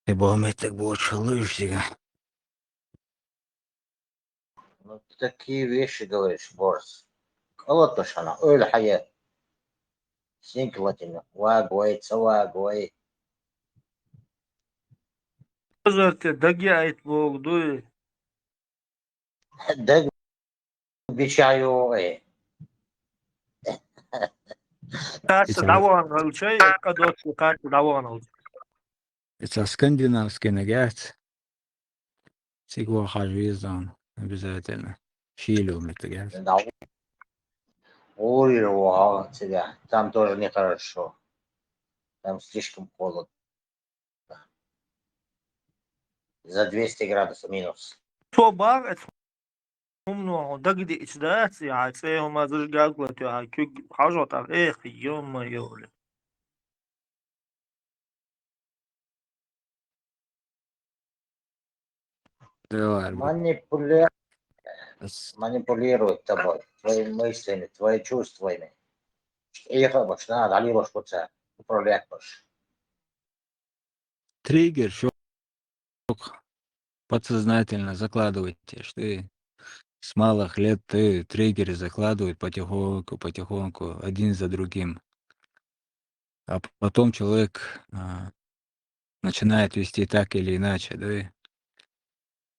И боху меттиг боцуш хилла уьш цигахь. Ну, такие вещи говоришь, Борис. Къа латош хьуна, ойла хьан я. Синкалатина, вагой, ца вагой. Озарте дагъяйта боху дуй. Даг бича йогӀий. Кхача дӀавахана хилча, къа доцу кхача дӀавахана хилча. Иза скандинавский нагахь. Цига ваха хьажа веза обязательно. Шийла меттиг яц. Гурира ваха цигахь. Там тоже нехорошо. Там слишком холодно. За двести градусов минус. Цо бах, эцу хӀумано хьуна дагадеъча дац, и хьан цӀе хӀума зажигалка латоьхьа куьг хьажа тӀаккха, эх, ё-моё. Давай, бро. Манипуля- Ас- Манипулирует тобой, твоими мыслями, твоими чувствами. Эхо баш, на, дали баш куца, управлять баш. Триггер, шок. Подсознательно закладываете, что и с малых лет ты триггеры закладывают потихоньку, потихоньку, один за другим. А потом человек, а, начинает вести так или иначе, да, и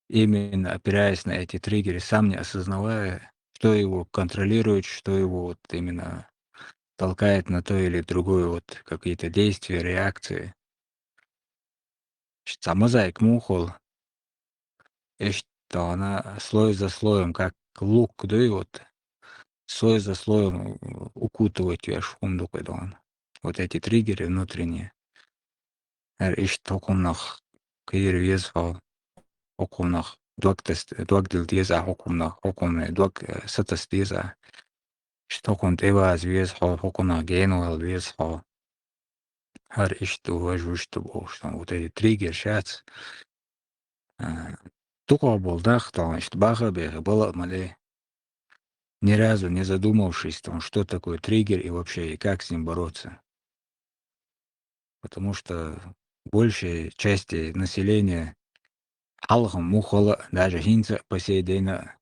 именно опираясь на эти триггеры, сам не осознавая, что его контролирует, что его вот именно толкает на то или другое, вот какие-то действия, реакции. Ш-, самозайк мухол. Ишт тона слой за слоем, как лук, да, и вот слой за слоем, э, укутывать веш хундук и дон. Вот эти триггеры внутренние. Эр ишт хокумнах кир вез хо, хокумнах дуак тест, дуак дил дез а, хокумнах, хокумне дуак, э, сатас дез а. Ишт хокум теваз вез хо, хокумнах генуал вез хо. Эр ишт уваж вушту бохштан. Вот эти триггер шац. А, туха бол дахтан, ишт баха беха, бала мале. Ни разу не задумавшись о том, что такое триггер и вообще, и как с ним бороться. Потому что большей части населения халхам мухала, даже хинца по сей день, а,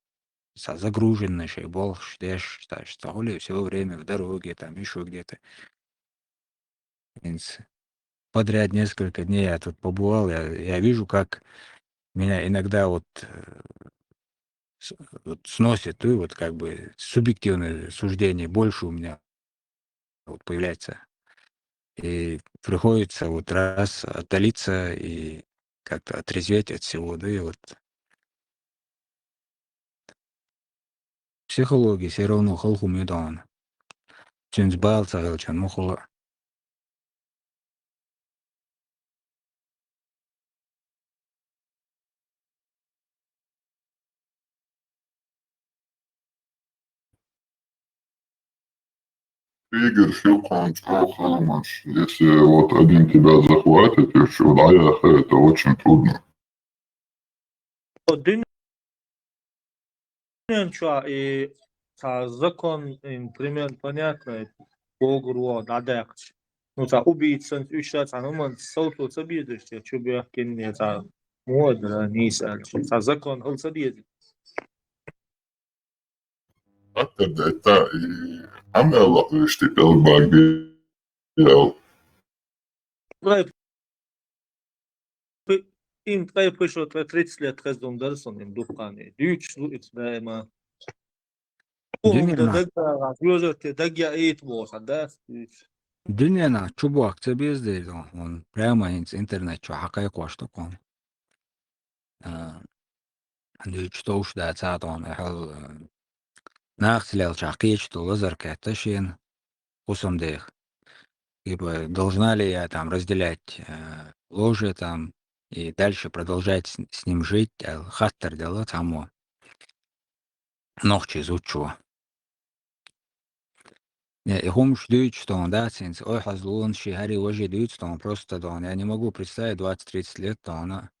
са-, загруженный шей бол, штеш, та, что ли, всё время в дороге, там, ещё где-то. Инс-, подряд несколько дней я тут побывал, я, я вижу, как меня иногда вот, э, с-, вот сносит, и вот как бы субъективное суждение больше у меня вот появляется. И приходится вот раз отдалиться и как-то отрезветь от всего, да, и вот психология всё равно халхум и дон. Цюнц бал цагал чан мухула. Триггер шо кхоан чӀоагӀа хала маьрша. Если вот один тебя захватит, и всё, да, я, это очень трудно. О, дин-, динен чуа и цхьа закон, им, примерно понятно, богу ро дӀадаккхача. Ну, цхьа убийца санна, уьш ца цхьа хӀуманца салту ца безаш, те чу бехкинне цхьа модра нийса аьлча. Цхьа закон хила ца деза. Хаттар даьтта, и Ӏамал лакхаш тӀе пӀелг багде ял. Вай, п-, им ткъе пхи шо, ткъе тридцать лет хезна дар сон им дуккхане. Дуьйцуш ду иза даима. Динена. Охьа даг, даг, даг яийта боху сан дас дуьйцуш. Динена чу бохка ца беза дела, хьуна прямо хӀинца интернет чу хьакхайкхош ду хьуна. А, дуьйцуш товш дац а тхуна, хьал, а, нахаца лелчахь кхечу тӀе лазар кхетта шена, хӀусамдеха. Типа, должна ли я там разделять, э, ложе там и дальше продолжать с, с ним жить, аьлла, хаттар делла цхьаммо. Нохчий зудчо. Э, и хӀумаш дуьйцуш тхуна дац хӀинца, ой, хьазлонаш, ши хӀара важа дуьйцу тхуна, просто тхуна. Я не могу представить двадцать-тридцать лет тхуна,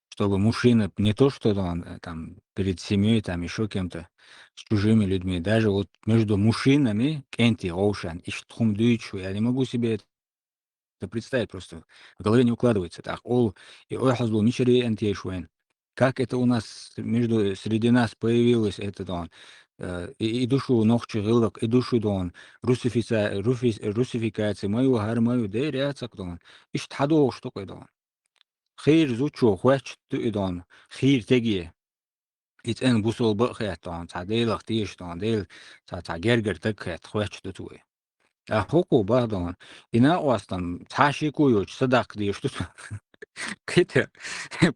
чтобы мужчина не то что тхуна, э, там, перед семьей, там, ещё кем-то, с чужими людьми, даже вот между мужчинами, кӀентий гӀовшан, иштта хӀума дуьйцуш ву, я не могу себе это представить, просто в голове не укладывается. Так, ол, и ой, хьазло, мичара веана теша вайна? Как это у нас между, среди нас появилось это, тхуна, э, и, и ду шу нохчий гӀиллакх, и ду шу тхуна русифица-, руфи-, русификация ма ю, хӀара ма ю, дера яцара тхуна. Иштта хьадогӀуш ду-кх и тхуна. Хийра зудчо хоьттуш ду и тхуна, хийра стеге. И цӀена бусалба бан а хетта тхуна, цхьа Делах теша тхуна, Дела цхьа, цхьа гергара стаг хетта, хоьттуш ду цо и. ТӀаккха хӀокхо бах тхуна, и накъостан цхьа шеко йоцуш садаккха дезаш ду цунна. Кхетий,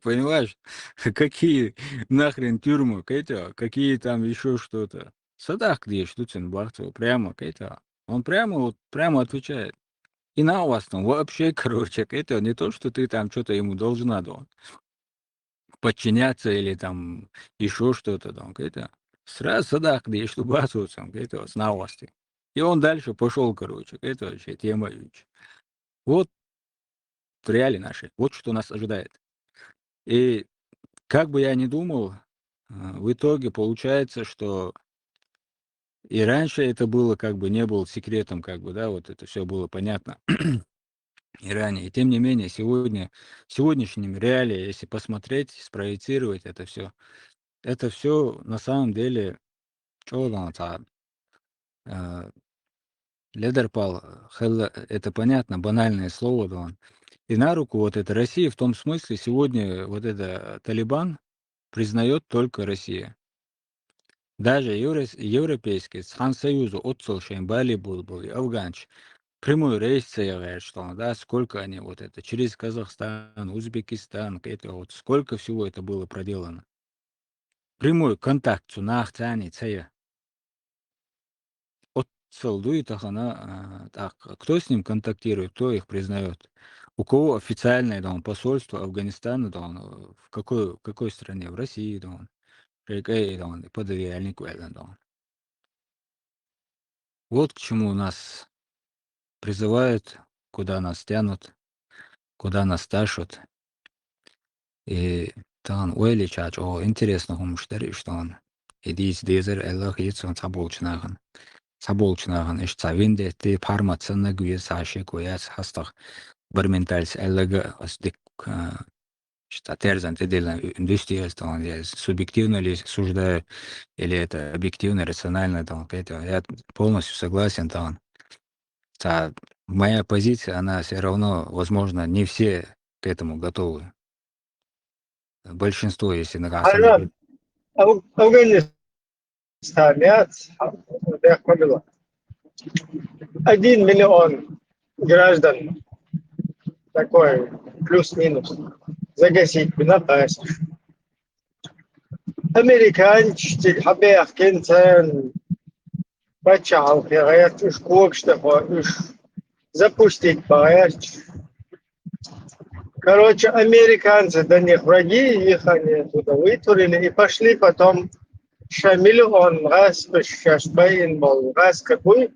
понимаешь, какие нахрен тюрьмы, кхетий, какие там ещё что-то. Садаккха дезаш ду цунна, бах цо, прямо, кхетий. Он прямо, вот, прямо отвечает. И накъостан вообще, короче, кхетий, не то, что ты там чё-то ему должна, да, подчиняться или там ещё что-то там, кхетий. Сразу садаккха дезаш ду, бах цо цунна, кхетий, с накъостий. И он дальше пошёл, короче, кхетий, вообще тема юча. Вот реалии наши. Вот что нас ожидает. И как бы я ни думал, а, в итоге получается, что и раньше это было, как бы, не было секретом, как бы, да, вот это всё было понятно и ранее. И тем не менее, сегодня, в сегодняшнем реалии, если посмотреть, спроецировать это всё, Это всё на самом деле чё, дон, ца, э, ледарпал, хелла, это понятно, банальное слово, дон. И на руку вот это России в том смысле, сегодня вот это Талибан признаёт только Россия. Даже еврос-, европейский, цхьан союза оццал шайн бале болбал, и афганч, прямой рейс ца яр, что, да, сколько они вот это, через Казахстан, Узбекистан, это вот сколько всего это было проделано. Прямой контакт цу нахаца ца яр. Оццал дуй тахан, а, так, кто с ним контактирует, кто их признаёт? У кого официальное, дон, посольство Афганистана, дон, э, в какой, в какой стране? В России, дон. Шайкай, дон, подавияльник вэлэн, дон. Вот к чему нас призывают, куда нас тянут, куда нас ташут. И тахан уйлича чӀоагӀа интересно хӀумаш дар ишта тахан. И дийца дезар аьлла хеташ цхьаболча нахан. Цхьаболча нахан иштта цхьа вендетта, пхьармат санна гуьйцу цхьа шеко яц хьастагӀа бар менталис аьллага ас дик, а, иштта терзан тӀедиллина дуьсти ас тахан, я субъективно ли суждаю, или это объективно, рационально, там, кхетий. Я полностью согласен тахан. Ца, моя позиция, она всё равно, возможно, не все к этому готовы. Большинство, если на самом деле. Афганистан, я, я поняла. Один миллион граждан, такой плюс-минус, загасить бы напасть. Американчтиг хьабехкинца паччахьалкхе гӀерташ, уж когаш тӀехьа уж запустить баьрча. Короче, американцы до них враги, их они оттуда вытурили и пошли потом ша миллион гӀаскаш, шаьш байин болу гӀаскаш буй,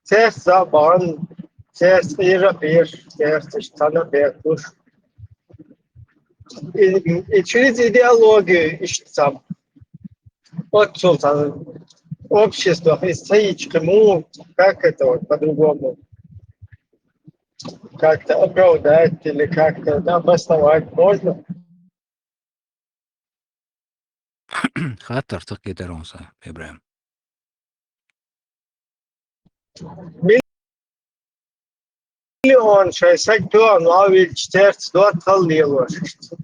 церт забан, церт къира-къира, церт цхьана бехкуш. И, и через идеологию иштта цхьа. Оццул цхьа общество из цаички му, как это вот по-другому? Как-то оправдать или как-то обосновать можно? Хаттар ца кхетар хьуна сан, ИбрахӀим. Миллион шайн саг тоьхна ловилча, церца доттагӀал лелош иштта.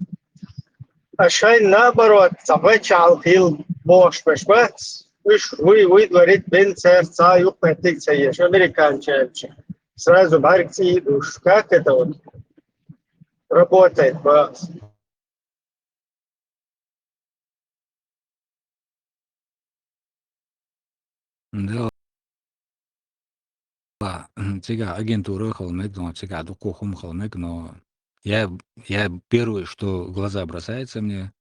А шайн наоборот, цхьа паччахьалкх хила бохуш берш бац, уьш вуй, вуй дворит бен церца цхьа а юкъаметтиг ца еш, американчаьрча. Сразу бӀаьрг цӀий душ. Как это вот работает, бац? Да. М, цигахь агентура хила мега, но цигахь дуккха хӀума хила мега, но я, я первое, что в глаза бросается мне,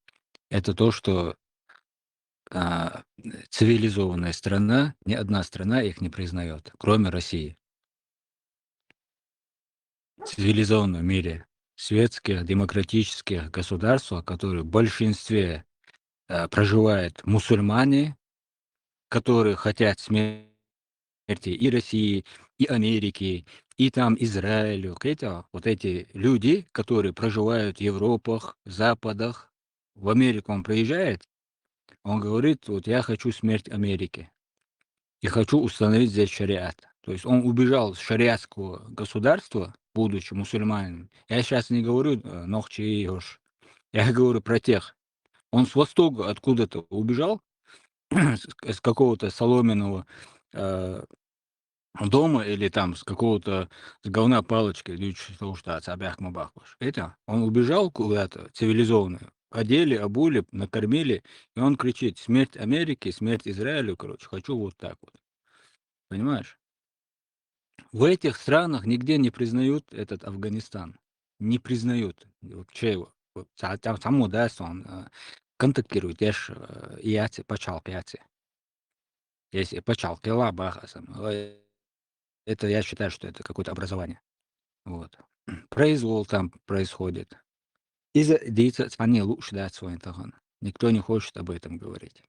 это то, что, а, цивилизованная страна, ни одна страна их не признаёт, кроме России. Цивилизованном мире, светских, демократических государствах, которые в большинстве, э, проживают мусульмане, которые хотят смерти и России, и Америки, и там Израилю. Кхетий, вот эти люди, которые проживают в Европах, Западах, в Америку он приезжает, он говорит: «Вот я хочу смерть Америке и хочу установить здесь шариат». То есть он убежал с шариатского государства, будучи мусульманином. Я сейчас не говорю, э, нохчий, уж. Я говорю про тех. Он с востока откуда-то убежал, с, с какого-то соломенного, э, дома или там с какого-то, с говна палочки, дуьйцуш, что уж, да, цхьа бехк ма баккхалаш. Это он убежал куда-то цивилизованно. Одели, обули, накормили, и он кричит: «Смерть Америке, смерть Израилю», короче, «хочу вот так вот». Понимаешь? В этих странах нигде не признают этот Афганистан. Не признают. Вот чего? Вот ца-, там само, да, что он, э, контактирует, я ж, э, и яци, пачхьалкх яци. Если пачхьалкх ла баха сам, э, это я считаю, что это какое-то образование. Вот. Произвол там происходит. Иза дийца цхьанне лууш дац вайн тахан. Никто не хочет об этом говорить.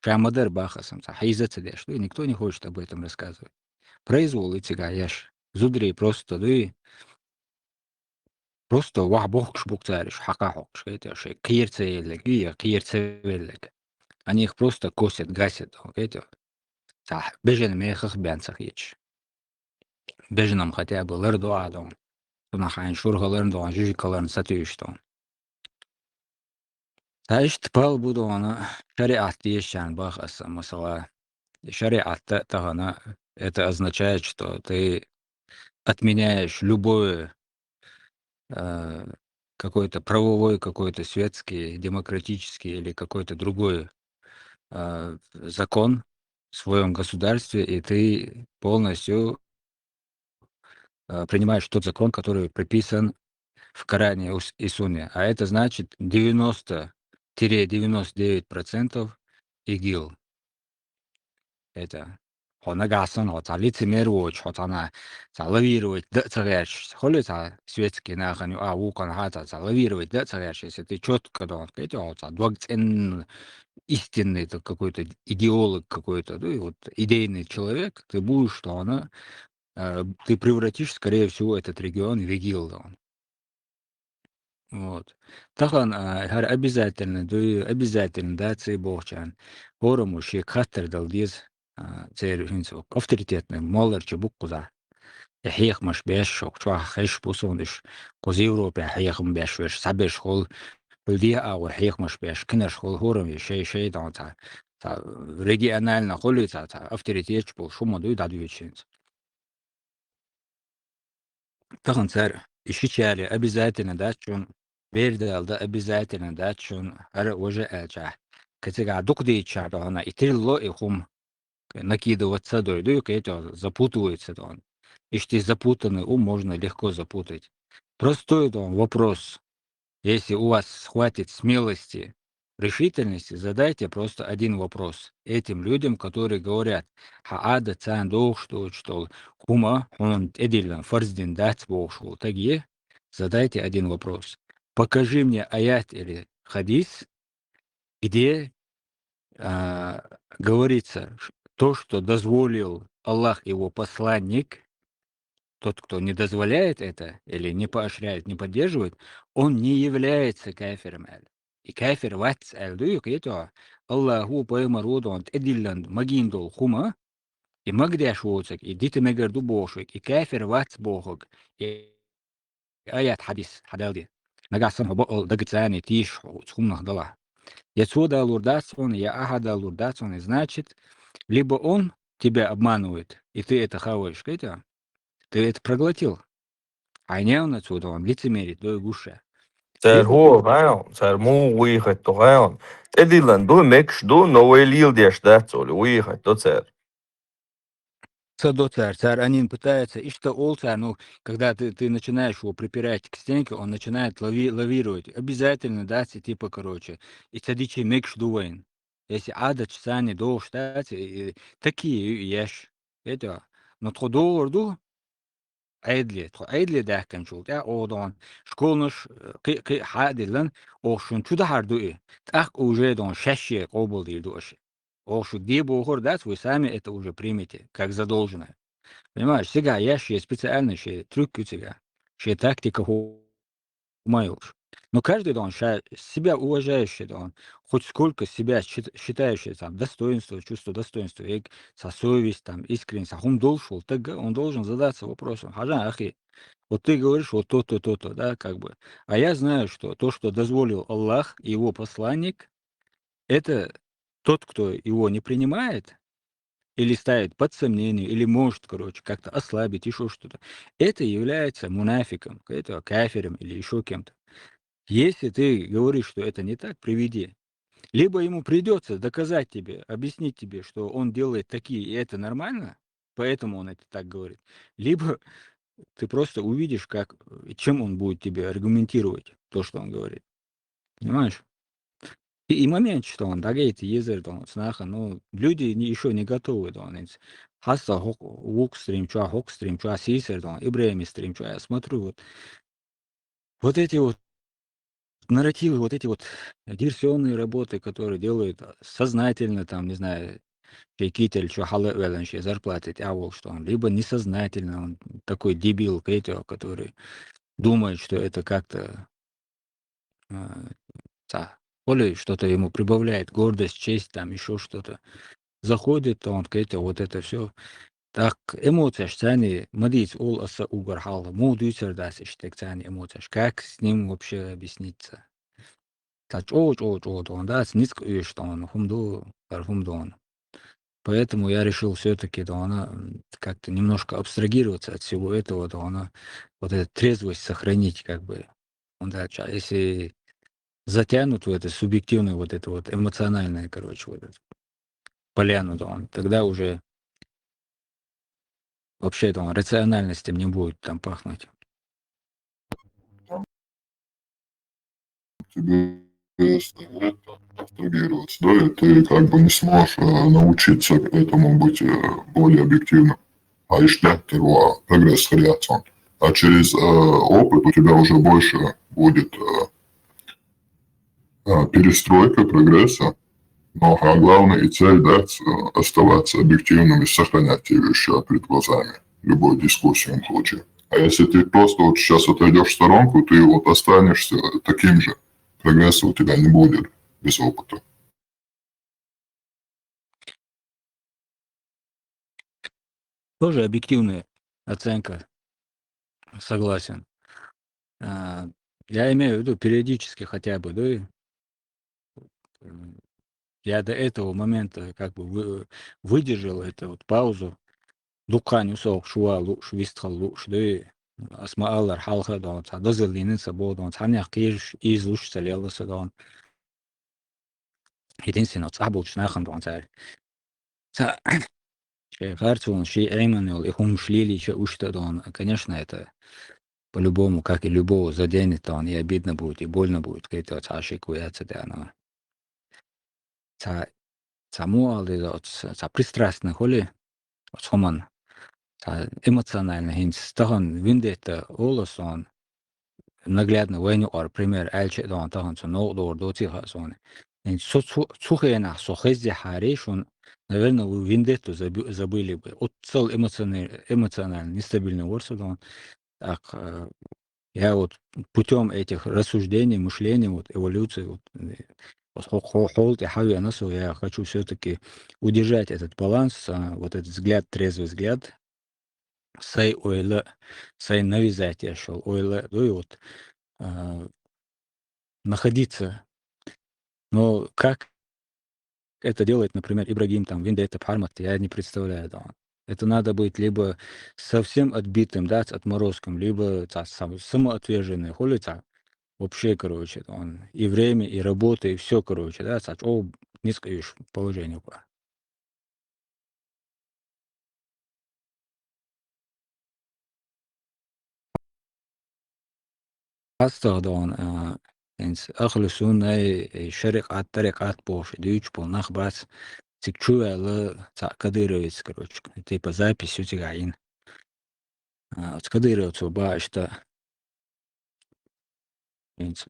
Ша ма-дарра баха сам, цхьа хьийза ца деш ду, никто не хочет об этом рассказывать. Произвол и цигахь еш. Зударий просто дуй. Просто вахь бохкуш бу цара, уьш хьакха хьокхуш, кхетий, шайн кхера ца еллаг, я кхера ца веллаг. Они их просто косят, гасят, кхетий. Цхьа бежана мехах бен ца хеташ. Бежанам хотя бы лар ду а дон. Цунах хьайн шура хиларна дон, жижиг хиларна сатуьйсуш дон. Ткъа иштта пал бу дона шариӀат дезачарна бах аса, масала. ШариӀат тахана, это означает, что ты отменяешь любое, э, какой-то правовой, какой-то светский, демократический или какой-то другой, э, закон в своём государстве, и ты полностью, э, принимаешь тот закон, который прописан в Коране и ус-, и Сунне. А это значит, девяносто тире девяносто девять процентов ИГИЛ. Это. Хьо нагахь санна, хьо цхьа лицемер воцуш, хьо цхьана цхьа лавировать дан а ца гӀерташ, хӀули цхьа светский нахана ю, а, вукхана хьа цхьа, цхьа лавировать дан а ца гӀерташ, если ты чётко дон, кхетий, хьо цхьа дог цӀенна, истинный ты какой-то идеолог какой-то, ну, и вот идейный человек, ты будешь, что она, э, ты превратишь, скорее всего, этот регион в ИГИЛ дон. Вот. Тахан, а, хӀара обязательно ду, обязательно дац и бохучарна. ХӀораммо шега хаттар дала деза, а, церан хӀинца авторитетный молларча бу кхузахь. И хьехамаш беш, шух чохь хезаш бу суна уьш. Кхуза Европехь хьехам беш верш, схьаберш хуьлу, хӀуьлу дехьа агӀор хьехамаш беш, кинарш хуьлу, хӀораммо шай-шай дон цхьа, цхьа регионально хуьлу цхьа, цхьа авторитеташ болуш, хӀума дуй дӀадоьдуш хӀинца. Тахан цара и шичаьле обязательно дац шуна, бердалда обязательно дац шуна, хӀара а важа аьлчахь. Кхин цигахь дукха дийцичахь дона, и тилла и хӀума накидывать ца дой, дуй, кхетий, запутывается дона. Иштта и запутанный ум можно легко запутать. Простой дона вопрос. Если у вас хватит смелости, решительности, задайте просто один вопрос этим людям, которые говорят, хьан Ӏадат царна дохуш доцуш долу хӀума хьуна тӀедиллина, фарз дина дац бохуш волу стаге, задайте один вопрос. Покажи мне аят или хадис, где, а, говорится, ш-, то, что дозволил Аллах и его посланник, тот, кто не дозволяет это или не поощряет, не поддерживает, он не является кафиром, аьлла. И кафир вац аьлла дуй, кхетий, Аллахо, пайхамаро дона тӀедиллина магийна долу хӀума, и магадеш воцург, и дита мегар ду бохург, и кафир вац бохург, и аят, хьадис хьадалде. Нагахь санна хьо бакъал дага царна тийша хьо оцу хӀуманах далахь. Я цо далур дац хьуна, я ахьа далур дац хьуна, значит, либо он тебя обманывает, и ты это хаваешь, кхетий? Ты это проглотил. Хьайн явна цо дона лицемерить дой гуш а. Цара либо хӀо, гӀайон, цара муха вуй хатту гӀайон. ТӀедиллина ду, мегаш ду, но вай леладеш дац олий, вуй хатту цара. Ца до цара, цара они пытаются, иштта олу цара, ну, когда ты, ты начинаешь его припирать к стенке, он начинает лави-, лавировать. Обязательно, да, ц-, типа, короче, и ца дичи мегаш ду вайн. Если Ӏадаташ царна дохуш дац, и, и такие ю еш. Это, ну, тхо догӀур ду, Ӏедале, тхо Ӏедале даьхкинчул тӀаьхьа оха дона школнаш, э, кхи-, кхи-, хьа а диллина, оха шуна чу дахьар ду и, тӀаккха уже дона шаьшшега къобалдийр ду аша. Оха шуьга де бохур дац, вы сами это уже примете, как задолженное. Понимаешь, цигахь еш шен специально шен трюк ю цигахь, шен тактика хӀу-, хӀума йолуш. Но каждый дон ша себя уважающий дон, хоть сколько себя счит-, считающий там достоинство, чувство достоинства, эк-, цхьа совесть, там, искренность, цхьа хӀума долуш волу тагга, он должен задаться вопросом: «Хьажа, ахи, вот ты говоришь, вот то-то, то-то, да, как бы. А я знаю, что то, что дозволил Аллах и его посланник, это тот, кто его не принимает или ставит под сомнение, или может, короче, как-то ослабить, ещё что-то, это является мунафиком, это кафиром или ещё кем-то». Если ты говоришь, что это не так, приведи. Либо ему придётся доказать тебе, объяснить тебе, что он делает такие, и это нормально, поэтому он это так говорит. Либо ты просто увидишь, как, э, чем он будет тебе аргументировать то, что он говорит. Понимаешь? И, и момент, что он дагайта езар дон, снаха, ну, люди не, ещё не готовы дон, инц. Хьасса хок-, вук стрим чуа, хок стрим чуа, сисер дон, Ибрахим стрим чуа, я смотрю, вот, вот эти вот нарративы, вот эти вот диверсионные работы, которые делают, а, сознательно, там, не знаю, шен китель чу хьала а ваьллан, шен зарплата тӀехь волуш дон, либо несознательно, он такой дебил, кхетий, который думает, что это как-то, а, та, то ли что-то ему прибавляет, гордость, честь, там, ещё что-то. Заходит он, к этому, вот это всё. Так, эмоцеш цани, мадиц ол аса угар хала, му дюцер дас иштек цани эмоцеш. Как с ним вообще объясниться? Та чо, чо, чо, дон, да, с ницк уйш, дон, хум ду, ар хум дон. Поэтому я решил всё-таки, дон, м, как-то немножко абстрагироваться от всего этого, дон, вот эту трезвость сохранить, как бы. Он, да, ча-, если затянут в это субъективное, вот это вот эмоциональное, короче, вот это, поляну, дон, тогда уже вообще, дон, рациональностью не будет там пахнуть. Тебе есть абстрагироваться, да, и ты как бы не сможешь, э, научиться этому быть, э, более объективным. А ещё первого прогресс хряцон. А через, э, опыт у тебя уже больше будет, э, э, перестройка, прогресса. Но, а главное, и цель, да, с-, э, оставаться объективным и сохранять тебе ещё перед глазами любой дискуссии в случае. А если ты просто вот сейчас отойдёшь в сторонку, ты вот останешься таким же. Прогресса у тебя не будет без опыта. Тоже объективная оценка. Согласен. А, я имею в виду периодически хотя бы, да, и, м, я до этого момента как бы вы-, выдержал эту вот паузу. Дуккха нюсох шува луш, вистхал луш, да, и асма аллар халха дон, ца дозал динин са бо дон, ца нях кеш из луш са лела са дон. Единственное, цӀа болча нахан дон цари. Ца, ши харцун, ши Эйманул, и хум шлили ча ушта дон. Конечно, это по-любому, как и любого, заденет дон, и обидно будет, и больно будет, когда ца ши куяца да, но ца, ца му алды да, ца, ца пристрастный холи, ца хуман, ца эмоционально хинц, тахан виндетта оласон, наглядно вайну ор пример, альче дон, тахан ца ног дор, доци ха сон. Ин цу, цу, цу хенах со хезде хари, шун, наверное, вы виндетту забы-, забыли бы. От цел эмоциональ-, эмоционально нестабильный ворса дон. Так, э, я вот путём этих рассуждений, мышления, вот эволюции, вот, э, вот хо-, хо-, холт и хави, она со, я хочу всё-таки удержать этот баланс, а, вот этот взгляд, трезвый взгляд, сай ойла, сай навязать я шёл, ойла, ну и вот, а, находиться. Но как это делает, например, Ибрагим, там, Виндетта, Пхармат, я не представляю, да. Это надо быть либо совсем отбитым, да, с отморозком, либо ца-, сам-, самоотверженный, хули ца-, вообще, короче, он и время, и работа, и всё, короче, да, ца-, о, низкое положение. Астагъдон, а, инс ахлу суннай, э, шарикъат, тарикъат бош, дюч бо нах бац, цик чувала, ца кадыровец, короче, типа запись у тебя ин. А, ца кадыровец ба ишта. Инс.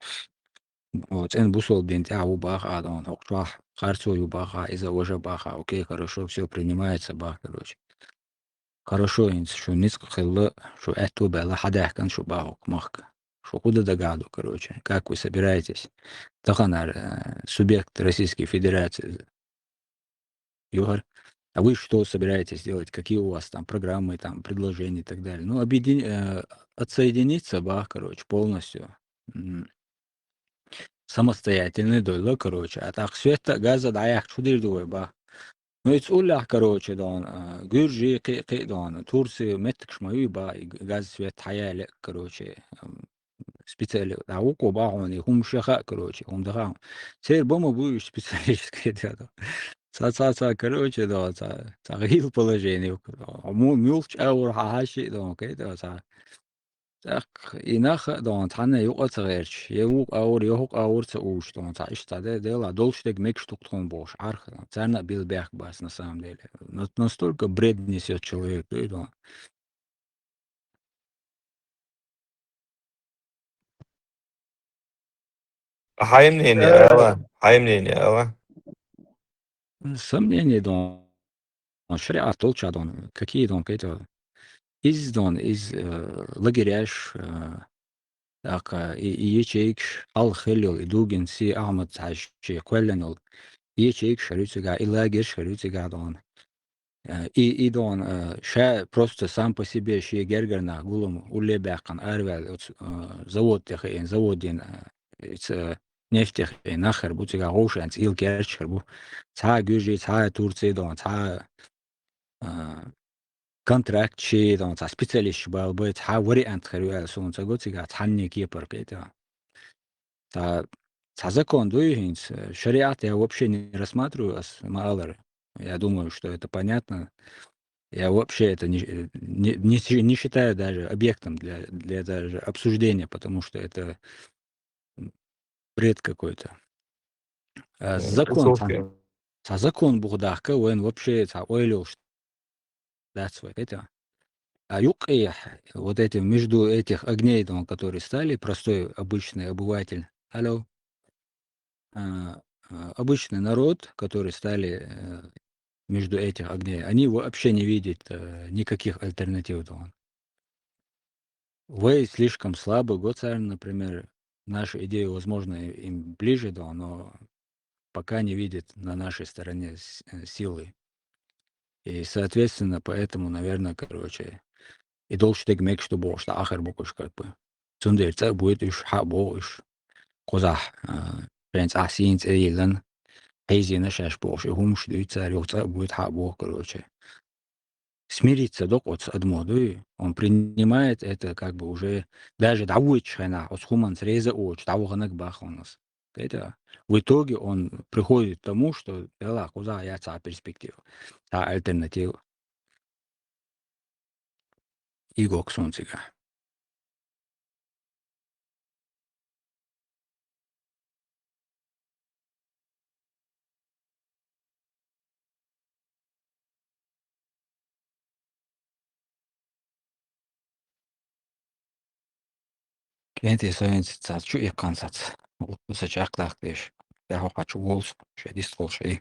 О, цен бусол бин тя у бах а дон, хок чуах, харцо ю бах а, иза ожа бах а, окей, хорошо, всё принимается, бах, короче. Хорошо, инс, шу низкъ хилла, шу эту бела хадяхкан шу бахук махк. Шу куда дагадо, короче, как вы собираетесь? Таханар, э, субъект Российской Федерации. Югар, а вы что собираетесь делать? Какие у вас там программы, там, предложения и так далее? Ну, объедин-, э, отсоединиться, бах, короче, полностью. М. Самостоятельный дойло, короче. А так света газа да ях чудир дугой, бах. Ну, и цулях, короче, дон, а, Гюржи, кы-, кы-, дон, Турция, меттк шмаю, ба, и г-, газ свет хаяли, короче, ам, специали, да, уко, ба, он, и хум шаха, короче, хум даха. Цер бома буй специалистский, да, да. Ца, ца, ца, короче, да, ца, ца, гил положение, му-, мюлч аур хахаши, дон, кэ, да, ца. Так, и наха дон, цхьанна юкъа ца гӀерч, е вукъ аур, е хӀукъ аур ца уш дон, цхьа ишта де, дела, долш дег мекш тухтхон бош, арх, царна бил бяхк бас, на самом деле. На-, настолько бред несёт человек, ты дон. А хай мнение, Э. Ала? Хай мнение, Ала? Сомнение дон. Шариат толча дон. Какие дон, какие-то из дон, из, э, лагеряш, э, ТӀаккха и, и ячейкаш хьалха хилла йолу, и Дугин Си Ахьмад цхьа шен кхоьллина йолу ячейкаш хир ю цигахь, и лагерьш хир ю цигахь дона. Э, и, и дона, э, ша просто сам по себе шен гергара нах гулам улле баьккхина араваьлла оцу, э, завод тӀе хиъна, заводийн, э, ица, э, нефте хиъна нах хир бу цигахь, вовшийн цӀийла керчаш хир бу. Цхьа а гуьржий, цхьа а турций дона, цхьа а, э, контрактчий дона, цхьа специалисташ бала бай, цхьа вариант хир ю аьлла суна ца го цигахь, цхьанне кепара кхетта. Цхьа, цхьа закон дуй хӀинца, э, шариат я вообще не рассматриваю ас ма аллара. Я думаю, что это понятно. Я вообще это не, э, не, не си-, не считаю даже объектом для, для даже обсуждения, потому что это, м, бред какой-то. А, э, закон, философия. Цхьа, цхьа закон буха дахка, вайн вообще цхьа ойла йолуш дац вай, кхетта. А юккъехь, вот эти, между этих огней, дон, которые стали, простой, обычный обыватель, алло, а, а, обычный народ, который стали, э, между этих огней, они вообще не видят, э, никаких альтернатив, дон. Вай слишком слабы, го царна, например, наша идея, возможно, им ближе, да, но пока не видит на нашей стороне с-, э, силы. И, соответственно, поэтому, наверное, короче, и долуш дерг мегаш ду бохуш, дӀа ахир бу уьш, как бы. Цундела цӀа а буьйту уьш, хьа а боху уьш. Кхузахь, а, шайн цӀахь сийна цӀе йиллина, хьийзийна шаьш бохуш, и хӀумаш дуьйцу цара, юха цӀа а буьйту, хьа а боху, короче. Смириться докъо оцу адамо дуй, он принимает это как бы уже, даже дӀавоьдучу хенахь оцу хӀуманца реза а воцуш, дӀаваханарг бах хьуна ас. Кхетта? В итоге он приходит к тому, что, делахь, кхузахь яц цхьа перспектива, цхьа альтернатива. Игок суна цигахь. КӀентий со хӀинца цхьацца чу иккхина саца. Укху са чӀакхдаккха деш. ТӀаьхьо кхачу волсу, шайн дистхула шай.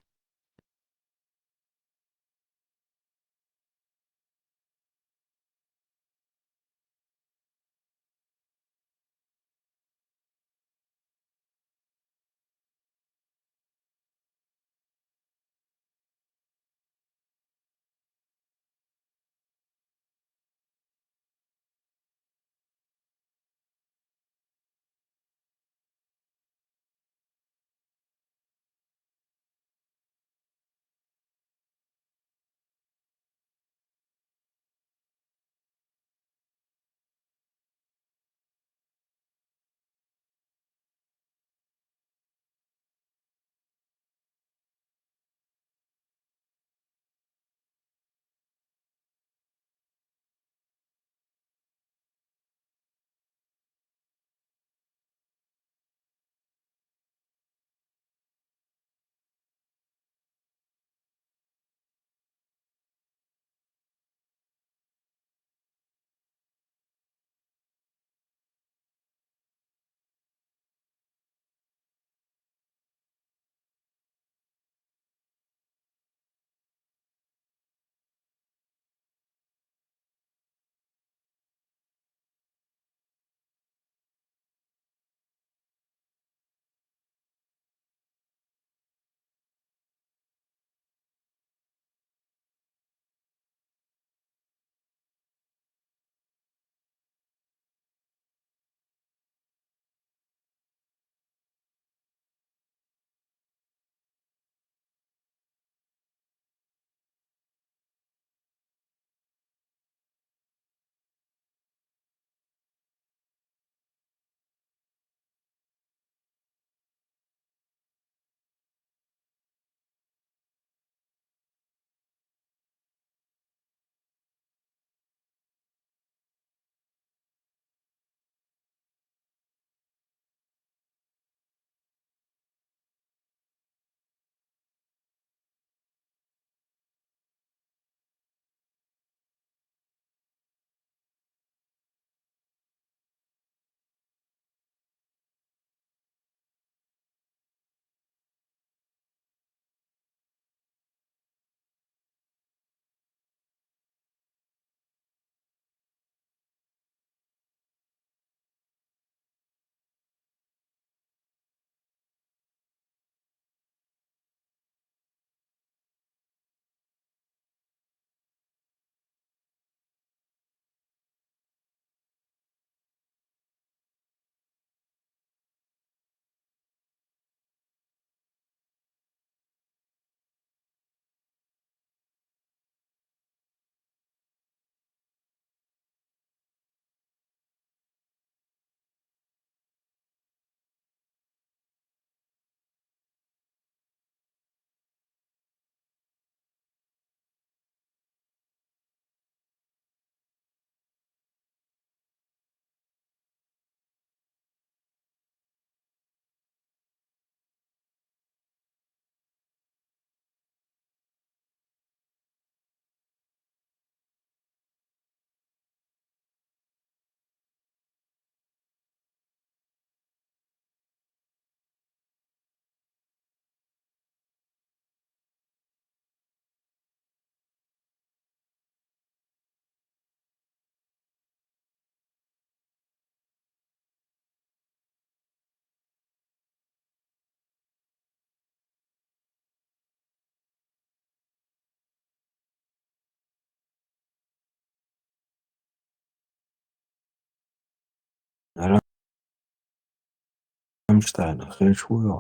Рамштайн, хеш ву йо?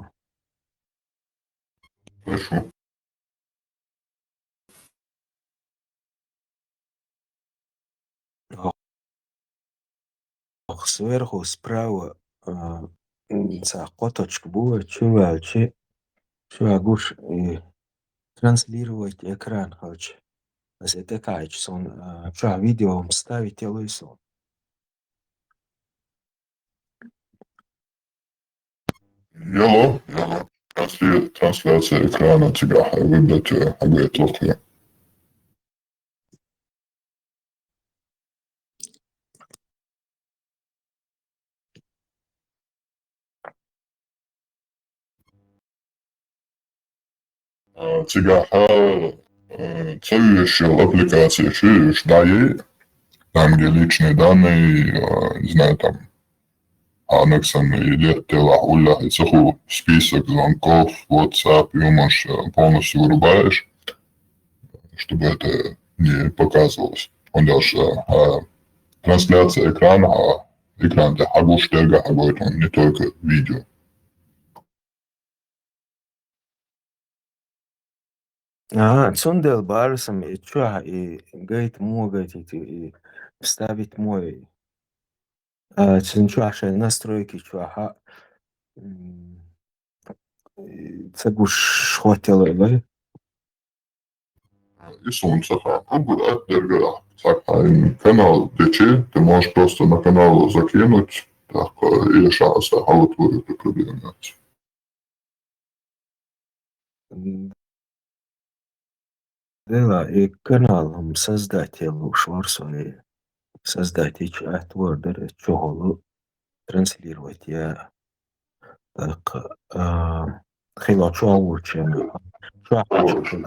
Хеш ву. Ох, сверху справа, а, м, цхьа кхо точка бу, чу ваьлчи, чу гуш, и транслировать экран хилча. Аса тӀекхаьчча сон, а, чохь видео вставить ялой сон. Яло, яло. Трансли-, трансляция экрана цигахь выбрать, э, хьагойталахь. А, цигахь, а, ца вуьйш йолу аппликацеш ю, уьш дӀаяй, там, где личные данные, а, не знаю, там, Яндексом или делахь, уллехь, и цхьа хӀу список звонков, WhatsApp, юмаш, а, полностью вырубаешь, чтобы это не показывалось. Он даже, а, трансляция экрана, а, экран тӀе хьагуш дерг а хьагойту, не только видео. Ага, цундела бара сан и чохь и гайта мо гайтийти, и вставить мо и. А, цуьнан чохь шайн настройки чохь, м, и ца гуш хӀоттала вай. И суна ца хаьа. Уггар атта дерг а, цхьа хьайн канал дечи, ты можешь просто на канал закинуть, так, э, и ша аса хьалатвар, это проблема яц. М, дела, и канал хӀума создать ян лууш вара со, и создать йича атта вар дара, чухула транслировать я. Так, а, хила чохь вучу, чохь вучу.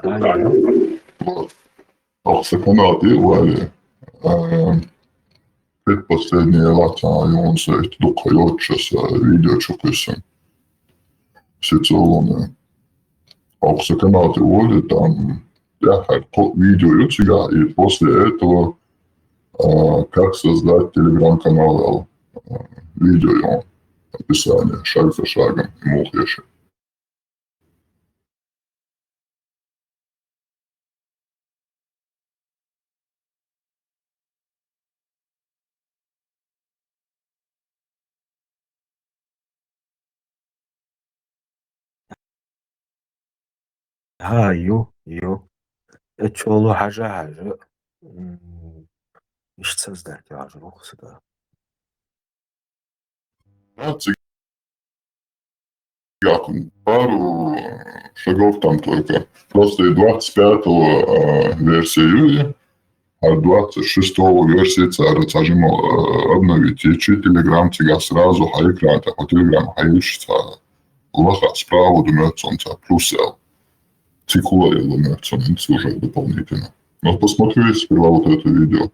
Ох, сан канал тӀе а вале, а, предпоследний лаца юн сайт дукха йоцуш аса видео чу кхуьссина. Сицалуна. Ох, сан канал тӀе а вале, там тӀаьххьара кхо видео ю цигахь, и после этого, а, как создать телеграм-канал, а, видео ю описание, шаг за шагом, и муха еши. ХӀа, ю, ю. Э, чоло хьажа, хьажа. М, иштта создать яхьаш рухсада. Цигахь пару шагов там только. Просто и двадцать пятого, э, версия юй, а двадцать шестого версия цара цхьа жима, э, обновить. И чи Telegram цигахь сразу хьан экран тӀе, хьо Telegram хьайша цхьа лаха справа ду моьтту цунна цхьа плюс ял. Цигахь а лу моьтту цунна, это уже дополнительно. Но посмотрите сперва вот это видео.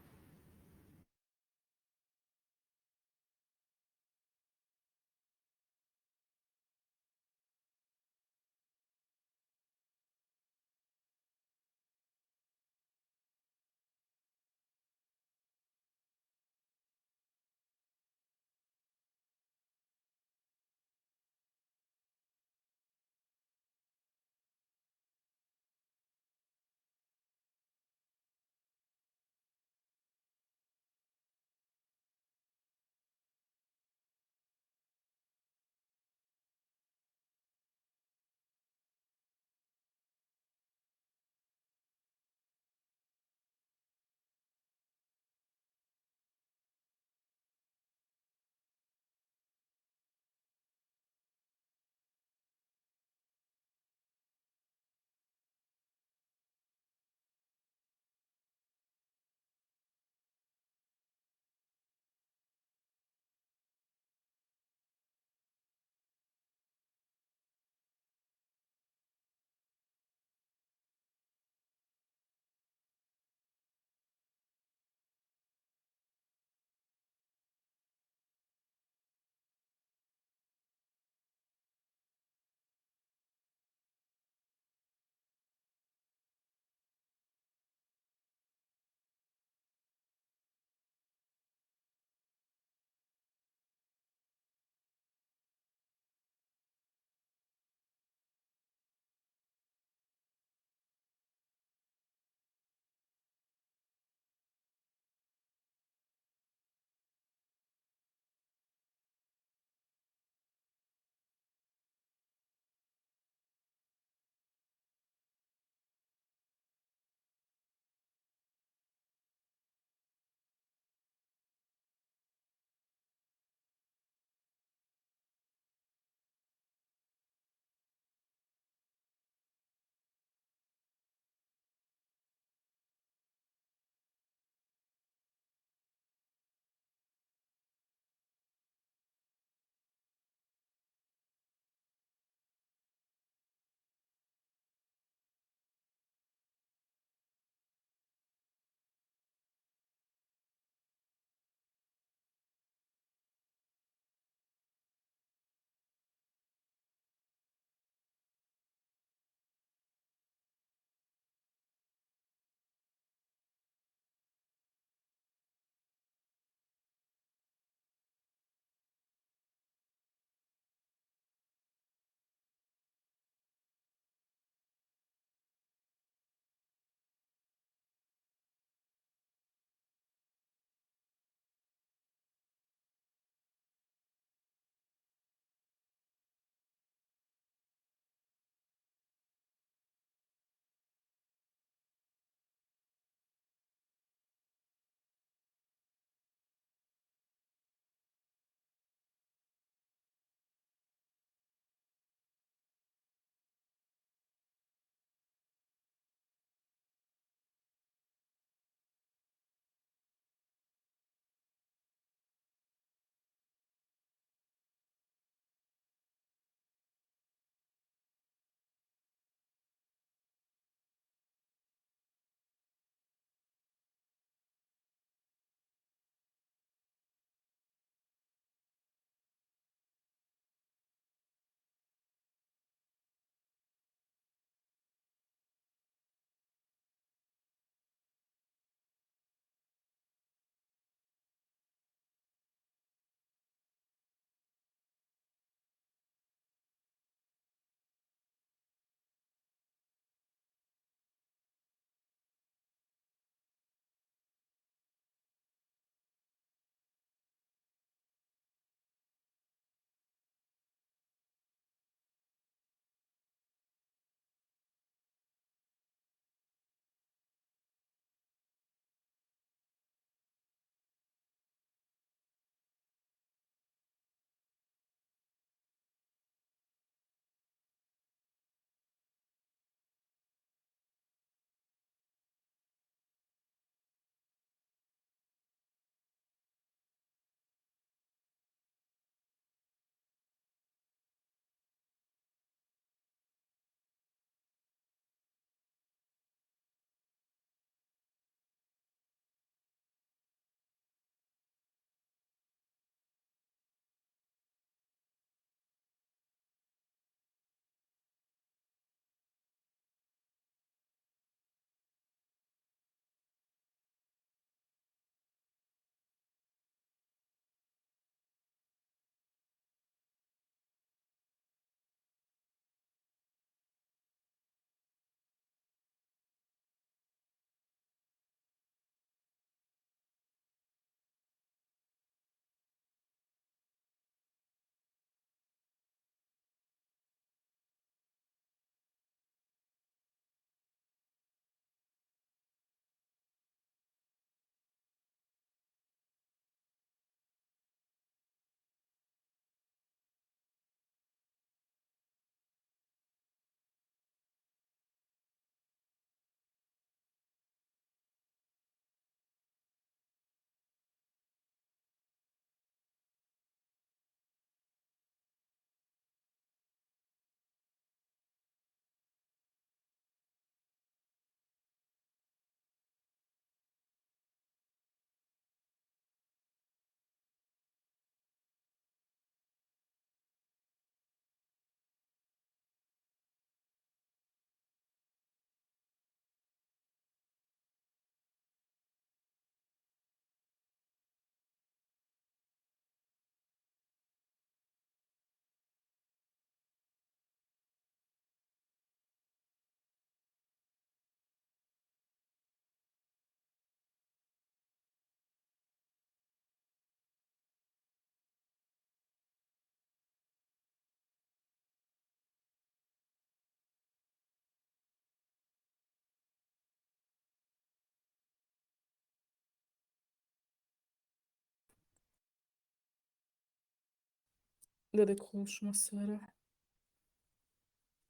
Дадек хулш массара.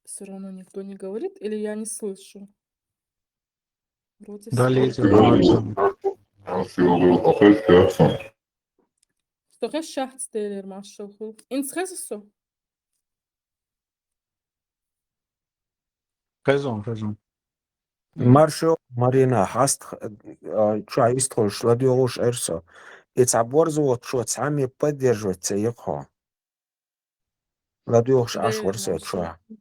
Всё равно никто не говорит, или я не слышу? Вроде Да, слышно. Лиза, молодцы. Что хеш шахт стелер, машал хул. Инц хеза со? Хезон, хезон. Маршо, Марина, хьаст, а, чу истхуш, ладугуш эрсо. Ица борзо, чу цами поддерживать ца ихо. Ладугуш аш Де ворсо, маршо. Чу.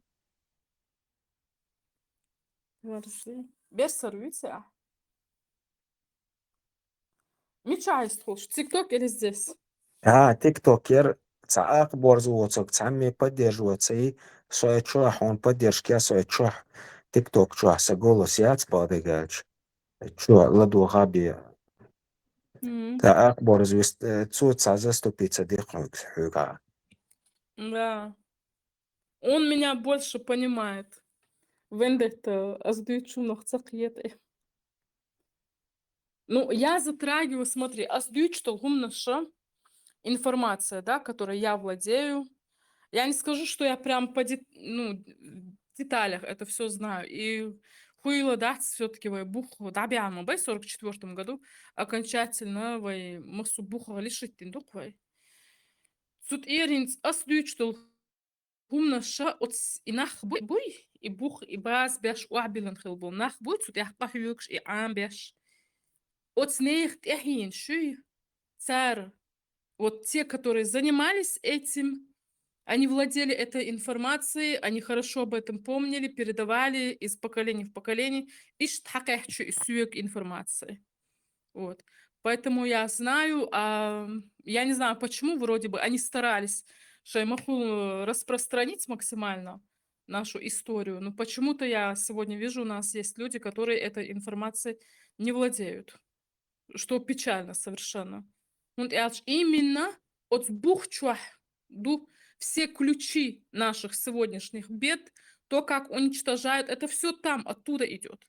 Варзи. Бесар вица. Мича истхуш? ТикТок или здесь? А, тиктокер, ца ах борзо, цок цами поддерживать ца и, сое чу, он поддержка, сое чу. Тикток чу, са голос яц бадыгач. Чу, ладу хаби. М. Та ах борзо, э, цу ца заступиться дихуг, хуга. Да. Он меня больше понимает. Вендетта, аз дуйчу нох цакъет. Ну, я затрагиваю, смотри, аз дуйчу гумнаша информация, да, которой я владею. Я не скажу, что я прям по дет-, ну, в деталях это всё знаю. И хуила дать всё-таки вай бух, да, бяма, бай сорок четвёртом году окончательно вай масу буха лишить тин дух вай. Цут эринц аз дуйчу гумнаша оц и нах буй, буй, и бух, и баз бяш уабилан хил бул. Нах буй, цут я къахюкш, и ам бяш. Оц нех тяхин шуй, цар. Вот те, которые занимались этим, они владели этой информацией, они хорошо об этом помнили, передавали из поколения в поколение. Ишт хакехчу и сюек информации. Вот. Поэтому я знаю, а, я не знаю, почему вроде бы они старались, шаймахул, э, распространить максимально нашу историю. Но почему-то я сегодня вижу, у нас есть люди, которые этой информацией не владеют. Что печально совершенно. Вот я аж именно от бух чуах ду все ключи наших сегодняшних бед, то, как уничтожают, это всё там, оттуда идёт.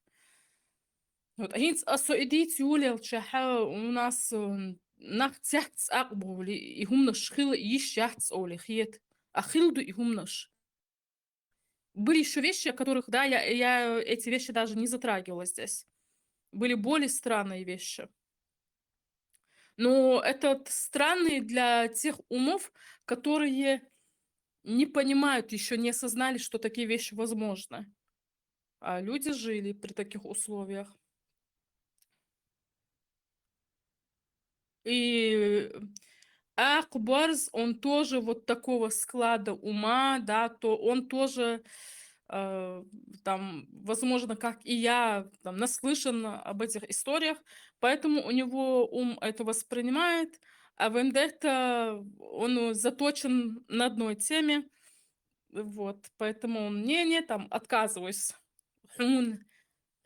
Вот, гьинц асо идит юлел чаха у нас, м, нах цяхц акъбули, и гьумна шхила иш яхц оли хиет. А хилду и гьумнаш. Были ещё вещи, о которых, да, я, я эти вещи даже не затрагивала здесь. Были более странные вещи. Но это т-, странные для тех умов, которые не понимают, ещё не осознали, что такие вещи возможны. А люди жили при таких условиях. И Акбарз, он тоже вот такого склада ума, да, то он тоже, э, там, возможно, как и я, там, наслышан об этих историях, поэтому у него ум это воспринимает, а Вендетта, он заточен на одной теме, вот, поэтому он: «Не, не, там, отказываюсь». Хун,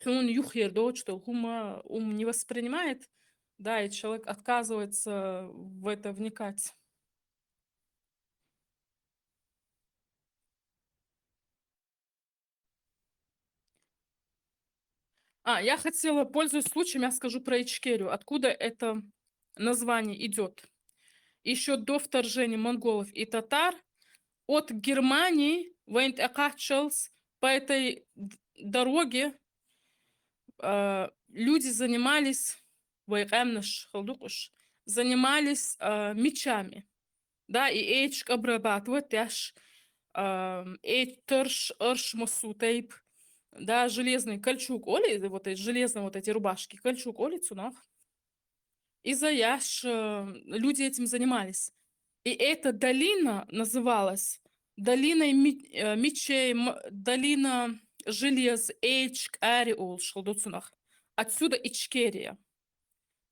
хун юхер дочь, то хума ум не воспринимает, да, и человек отказывается в это вникать. А, я хотела, пользуясь случаем, я скажу про Ичкерию, откуда это название идёт. Ещё до вторжения монголов и татар от Германии вайнт экачалс по этой д-, дороге, э, люди занимались, вай къамнаш халдукъуш, занимались, э, мечами. Да, и эчк обрабатывать, яш, ам, эч-, тырш, ырш, масу тайп, да, железный кольчуг оли, вот эти железные вот эти рубашки, кольчуг оли цунах. Из-за яш, э, люди этим занимались. И эта долина называлась долиной ми-, э, мечей, м-, долина желез, эчк, ари ол шалдуцунах. Отсюда Ичкерия.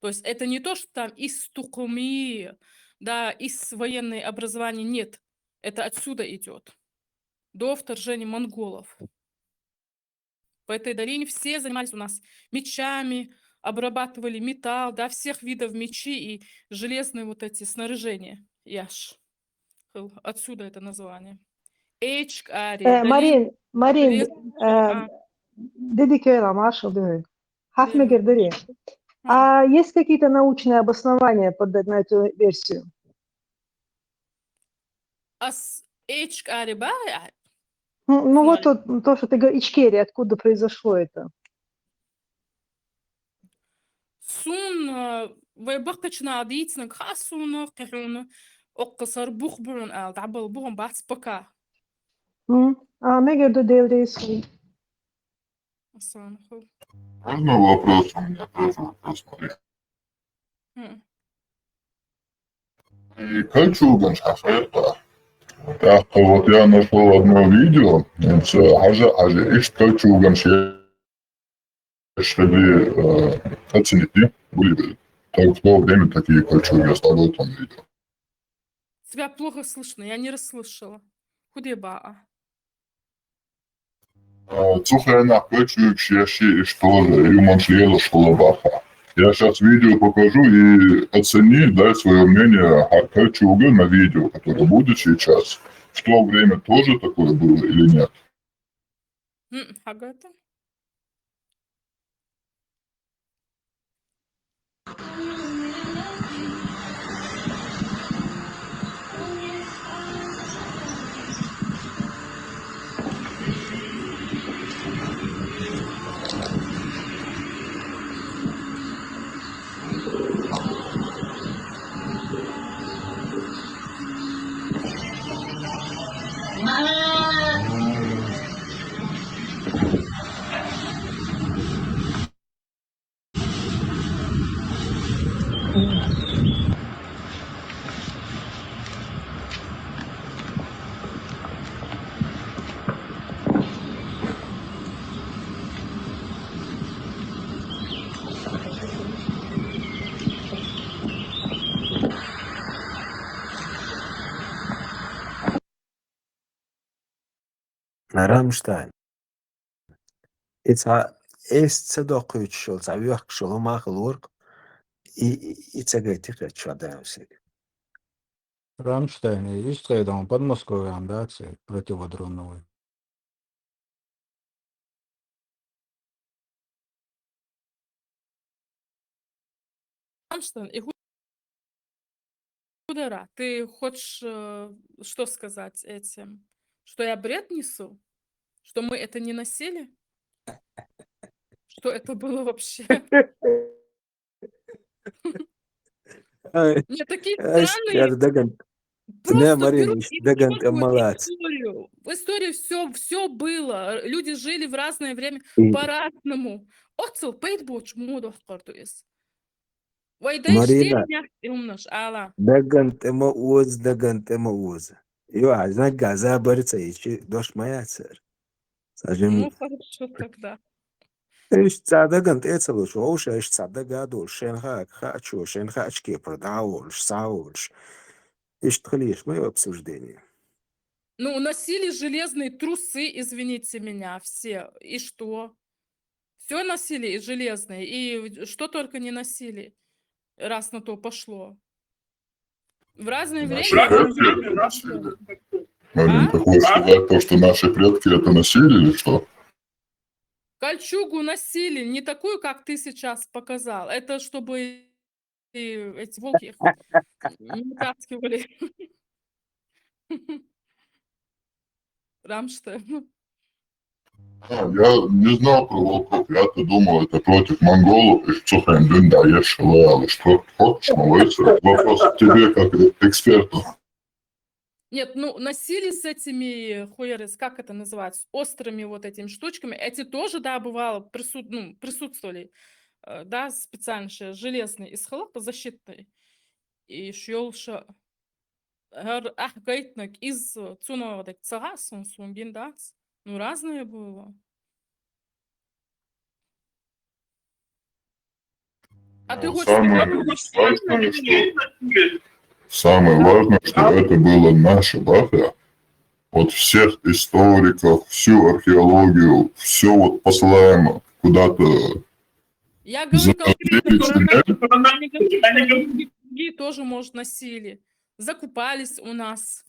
То есть это не то, что там из тукуми, да, из военное образование, нет. Это отсюда идёт. До вторжения монголов. По этой долине все занимались у нас мечами, обрабатывали металл, да, всех видов мечи и железные вот эти снаряжения. Яш. Хыл. Отсюда это название. Эчк ари. Э, Долина Марин, Марин, железных э, а, Дидикера, Маршал, дивись. Хаф Дивись. Мегердери. А есть какие-то научные обоснования под, на эту версию? Ас Ичкери багӀа? Ну, ну вот то, то, что ты говоришь, Ичкерия, откуда произошло это? Суна вай баккхачна дийцнаг ха суна, кхихьуна, оккха сар бух бугӀун ал, дабал бугӀун бац пока. А, мегер ду деврейсун. Асанху. Можно вопрос? У меня тоже вопрос. Смотри. И кольчуган шахайта. Так, вот я нашел одно видео. Хажа, хажа, ишт кольчуган ши. Чтобы э, оценить, не? Были бы. Так, в то время такие кольчуги оставил там видео. Тебя плохо слышно, я не расслышала. Куда ба? Цухена кольчуг ши, и что же, юман шлела школа баха. Я сейчас видео покажу и оцени, дай свое мнение о кольчуге на видео, которое будет сейчас. В то время тоже такое было или нет? Хагата? Рамштайн. Ица эс ца докхуьйтуш йолу, ца вехкаш йолу хӀума хилла вара-кх, и, и, и ца гайти хетта ша даьлла сага. Рамштайн, и иштта кхайдан Подмосковье ам дац, и противодроновый. Рамштайн, и ху- Кудара, ты хочешь э, что сказать этим? Что я бред несу? Что мы это не носили? Что это было вообще? Ай, Мне такие ай, странные... яра даган. Не, Просто Марина, берут иш и даган выкладывают тӀамалац. историю. В истории все, все было. Люди жили в разное время И- по-разному. Оццул пайда боцуш муха дохкур ду иза? Вай Марина. Дайша умнаш ала. Даган тӀе ма оза, даган тӀе ма оза. Ю, а знак газа барца ичи дош ма яцара. Сажим. Ну, хорошо тогда. Иштта цхьа даган тӀе ца луш, вовша иштта цхьа дага а долуш, шайн хаьа-, хаьачо, шайн хаьачу кепара дӀа а волуш, схьа а волуш. Иштта хилийша ма ю обсуждение. Ну, носили железные трусы, извините меня, все. И что? Все носили и железные, и что только не носили, раз на то пошло. В разное Наши время... предки это носили. Марин, А? Ты хочешь сказать то, что наши предки это носили или что? Кольчугу носили, не такую, как ты сейчас показал. Это чтобы и эти волки их не вытаскивали. Рамштайн. А, я не знал про волков. Я-то думал, это против монголов. И что, хрен, да, ешь, что хочешь, молодец. Вопрос к тебе, как эксперту. Нет, ну, носили с этими хуерес, как это называется, острыми вот этими штучками. Эти тоже, да, бывало, присут, ну, присутствовали. Э, Да, специально же железный из хлопка защитный. И шьёлша. Гьар ахь гайтнаг из цунагӀа дек ца гӀа сун, сун гин дац. Ну, разное было. А ты Ну, хочешь самое сказать, важное, что, самое важное, что это было наше, да, вот всех историков, всю археологию, все вот посылаем куда-то я говорю, за как девять земель. Другие тоже, может, носили. Закупались у нас.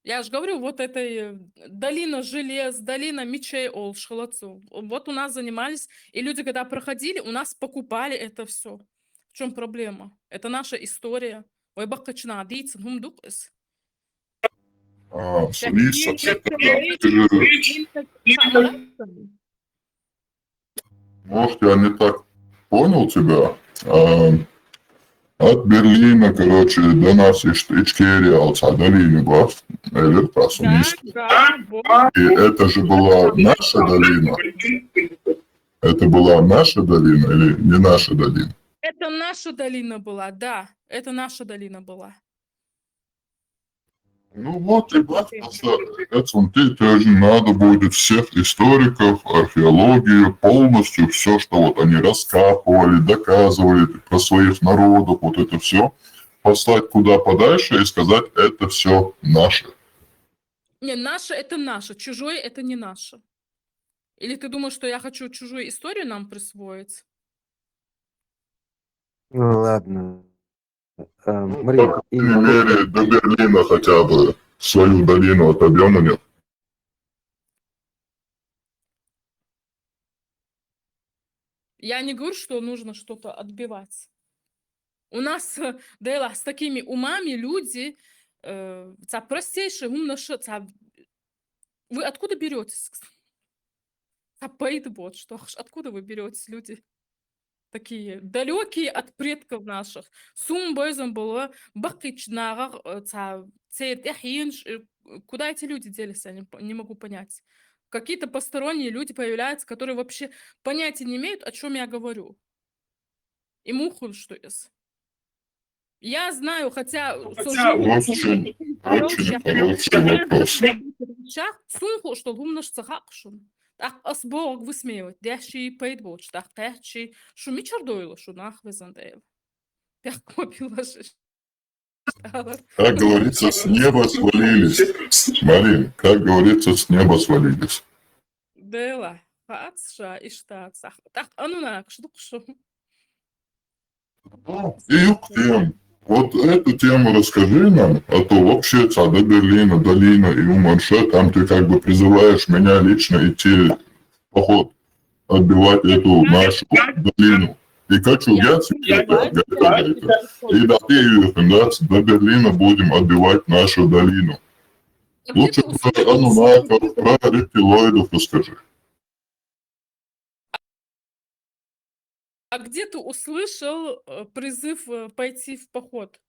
Я же говорю, вот этой э, долина желез, долина мечей олуш хилац. Вот у нас занимались, и люди, когда проходили, у нас покупали это все. В чем проблема? Это наша история. Вай баккхачу наха дийцина хӀума ду-кх иза. А, суннистов, это, это же, может, я не так понял тебя. А, от Берлина, короче, до нас Ич-, Ичкерия, алца долина была, наверное, суннистов. Да, да, вот. И это же была наша долина. Это была наша долина или не наша долина? Это наша долина была, да, это наша долина была. Ну вот, и вот, просто это вот, это же надо будет всех историков, археологию, полностью все, что вот они раскапывали, доказывали про своих народов, вот это все, послать куда подальше и сказать, это все наше. Не, наше — это наше, чужое — это не наше. Или ты думаешь, что я хочу чужую историю нам присвоить? Ну ладно. Э, Ну, Марина, по и крайней мере, до Берлина хотя бы свою долину отобьем у них. Я не говорю, что нужно что-то отбивать. У нас, э, Дейла, с такими умами люди, э, ца простейшие, умно ш-, ца, вы откуда беретесь? Ца пайда боц, что х-, откуда вы беретесь, люди? Такие далекие от предков наших. Сум байзан было, бакъич нагъах, э, ца, цер тӏехьен ш-, э, куда эти люди делись, я не п-, не могу понять. Какие-то посторонние люди появляются, которые вообще понятия не имеют, о чем я говорю. И муху, что из. Я знаю, хотя Очень, очень хороший вопрос. Сунху, что гумнаш цахакшун. Так ас бог высмеивать. Дящий пейт боч, так тящий. Шу мичар дойло, шу нах везан дейл. Так копилаш. Как говорится, с неба свалились. Марин, как говорится, с неба свалились. Дела, хац ша, иштац. Так, анунак, шдукшу. Ну, и юг тем. Вот эту тему расскажи нам, а то вообще ца до Берлина, долина и Уманша, там ты как бы призываешь меня лично идти в поход, отбивать эту нашу долину. И качу Я я тебе это, это, это. И да, ты, Юрген, да, до Берлина будем отбивать нашу долину. А где Лучше ты про услышал? ануннаков, про рептилоидов расскажи. А где ты услышал, э, призыв, э, пойти в поход?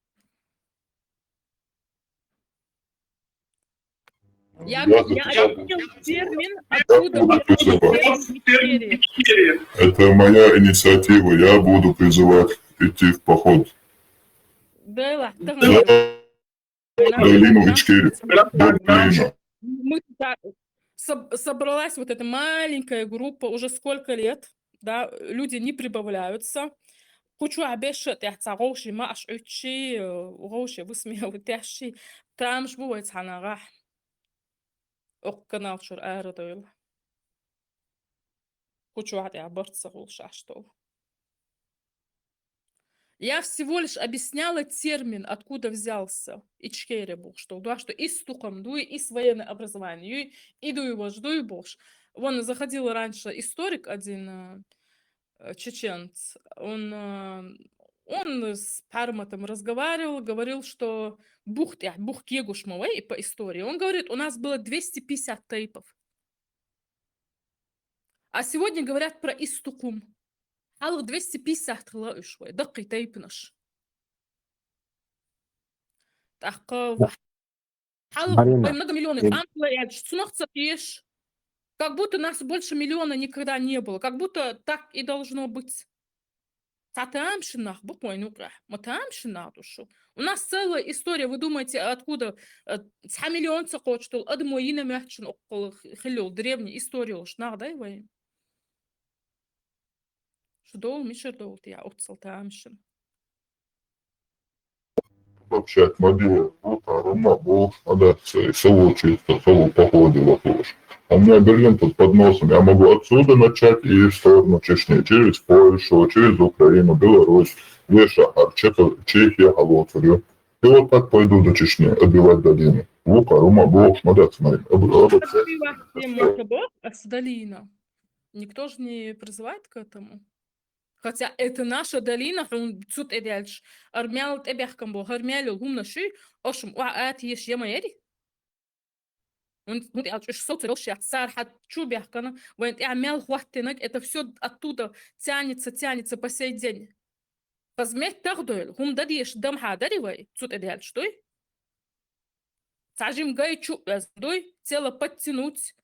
Я, Я я хотя бы объяснил термин, Я откуда буду взялся призывать. Термин Ичкерия. Это моя инициатива, я буду призывать идти в поход. Да, ладно. Я долину Ичкерию. Долину. Мы туда соб-, собралась вот эта маленькая группа, уже сколько лет, да, люди не прибавляются. Кучу абеше тяца гоши, маш учи, гоши высмеял тяши, там ж бывает ханага. Ок канал чур аэродойл. Кучу аборца гул шаштол. Я всего лишь объясняла термин, откуда взялся Ичкерия бух, что, да, что из тукам дуй, из военное образование, и дуй вож, дуй буш. Вон заходил раньше историк один, э, э, чеченец, он, э, он с Парматом разговаривал, говорил, что бух, я, бух кегуш мовей по истории. Он говорит, у нас было двести пятьдесят тейпов. А сегодня говорят про Истукум. Алых двести пятьдесят хла уж вай, дакъи тейпнаш. Так, э, алых, Марина, ой, много миллионов. э, Ампла, я, цунах цапьеш. Как будто нас больше миллиона никогда не было. Как будто так и должно быть. Татамшинах, буквально, матамшинах душу. У нас целая история. Вы думаете, откуда, э, ца миллион цакочтул, адмо ина мячен около хилил древней истории уж нагдай вай. Шудол, мишер дол, я отцал тамшин. Вообще, мобил, ну, там, Рома, бо, а да, с-, село чисто, село походило тоже. А у меня Берлин тут под носом. Я могу отсюда начать и в сторону Чечни, через Польшу, через Украину, Беларусь, Вешахар, Чехо-, Чехия, Галоцурю. И вот так пойду до Чечни, отбивать долину. Лука, Рома, бо, шмадец, смотри. Об-, об-, Отбивать тем мото бо, а с долина. Никто же не призывает к этому. Хотя это наша долина, хун цут эдельч. Армял тебяхкам бо, армял гумна ши, ошум, уа, ат еш яма ери. ХӀун-, хӀунда аьлча уж соцургдолаш яц, цар хьа чу баьхкина, вайна тӀехьа мел хӀоттинарг, это всё оттуда тянется, тянется по сей день. Хаза меттах дойла, хӀума дан дезаш дам хьадари вай, цу тӀа даьлча дуй? Цхьа жим гай чу оьзна дуй, тело подтянуть,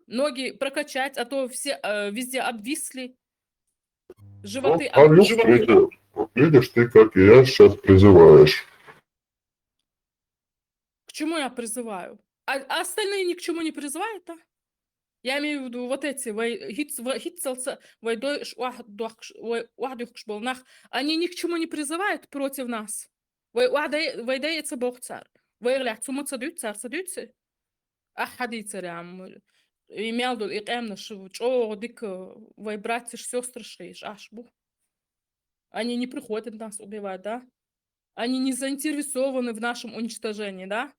ноги прокачать, а то все, э, везде обвисли. Животы, Ну, а, Алёш, животы. Видишь, вот видишь, ты, как и я, сейчас призываешь. К чему я призываю? А, а остальные ни к чему не призывают, а? Я имею в виду вот эти, вай, хиц-, ва-, хицалца, вай дой ш-, уах-, дохкш-, вай, уахдухкш бол нах. Они ни к чему не призывают против нас. Вай, уахдай-, вай дайца бохцар. Вай лях цума ца дуйт, цар ца дуйт. Ах, хьадийцар ям. И мел дул, и къемна шу, чӀоагӀа дика, вай братья, сестры шиш, аш бу. Они не приходят нас убивать, да? Они не заинтересованы в нашем уничтожении, да?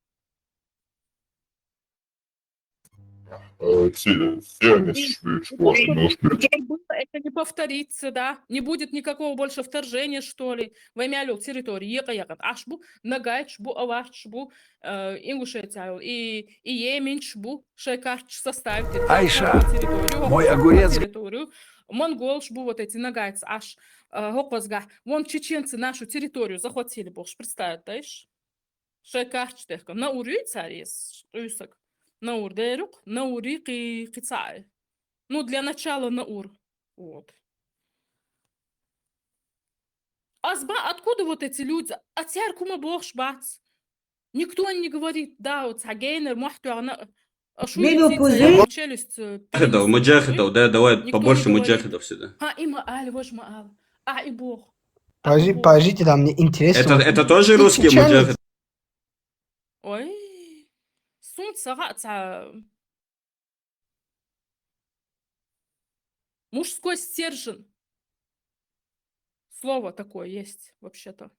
Э, те- те они шли, что они ушли. Чтобы это не повторится, да? Не будет никакого больше вторжения, что ли? Вай мел йола территори екъа-екъа. Аш бу, нагайташ бу, аварчаш бу, э, Ингушетия йола, и, и йеменчаш бу, шай карташ составить. Айша, Территорию, мой огурец. Территорию. Монголаш бу вот эти нагайцы, аш, э, хӀокхузгахь. Вон чеченцы нашу территорию захватили бохуш, представить, да, иш? Шай карташ техка. Наур юй цар ес, къуьйсаг. Наур дерукъ, Наури кхи-, кхи цхьаъ. Ну, для начала Наур. Вот. Азба, откуда вот эти люди? А цар кума бохуш бац. Никто не говорит, да, вот цхьа гейнер мохь тоьхна, а шу Мину яций пузырь? Челюсть, э, Муджахидов, муджахидов, да, давай Никто побольше не говорит. Муджахидов сюда. Ха, има али, вож ма ал. А, и бог. Подожди, Бог. Подождите, да, мне интересно. Это, Вот это ты- тоже ты русские чеченец? Муджахиды? Ой. Сунца ца. Мужской стержень. Слово такое есть вообще-то.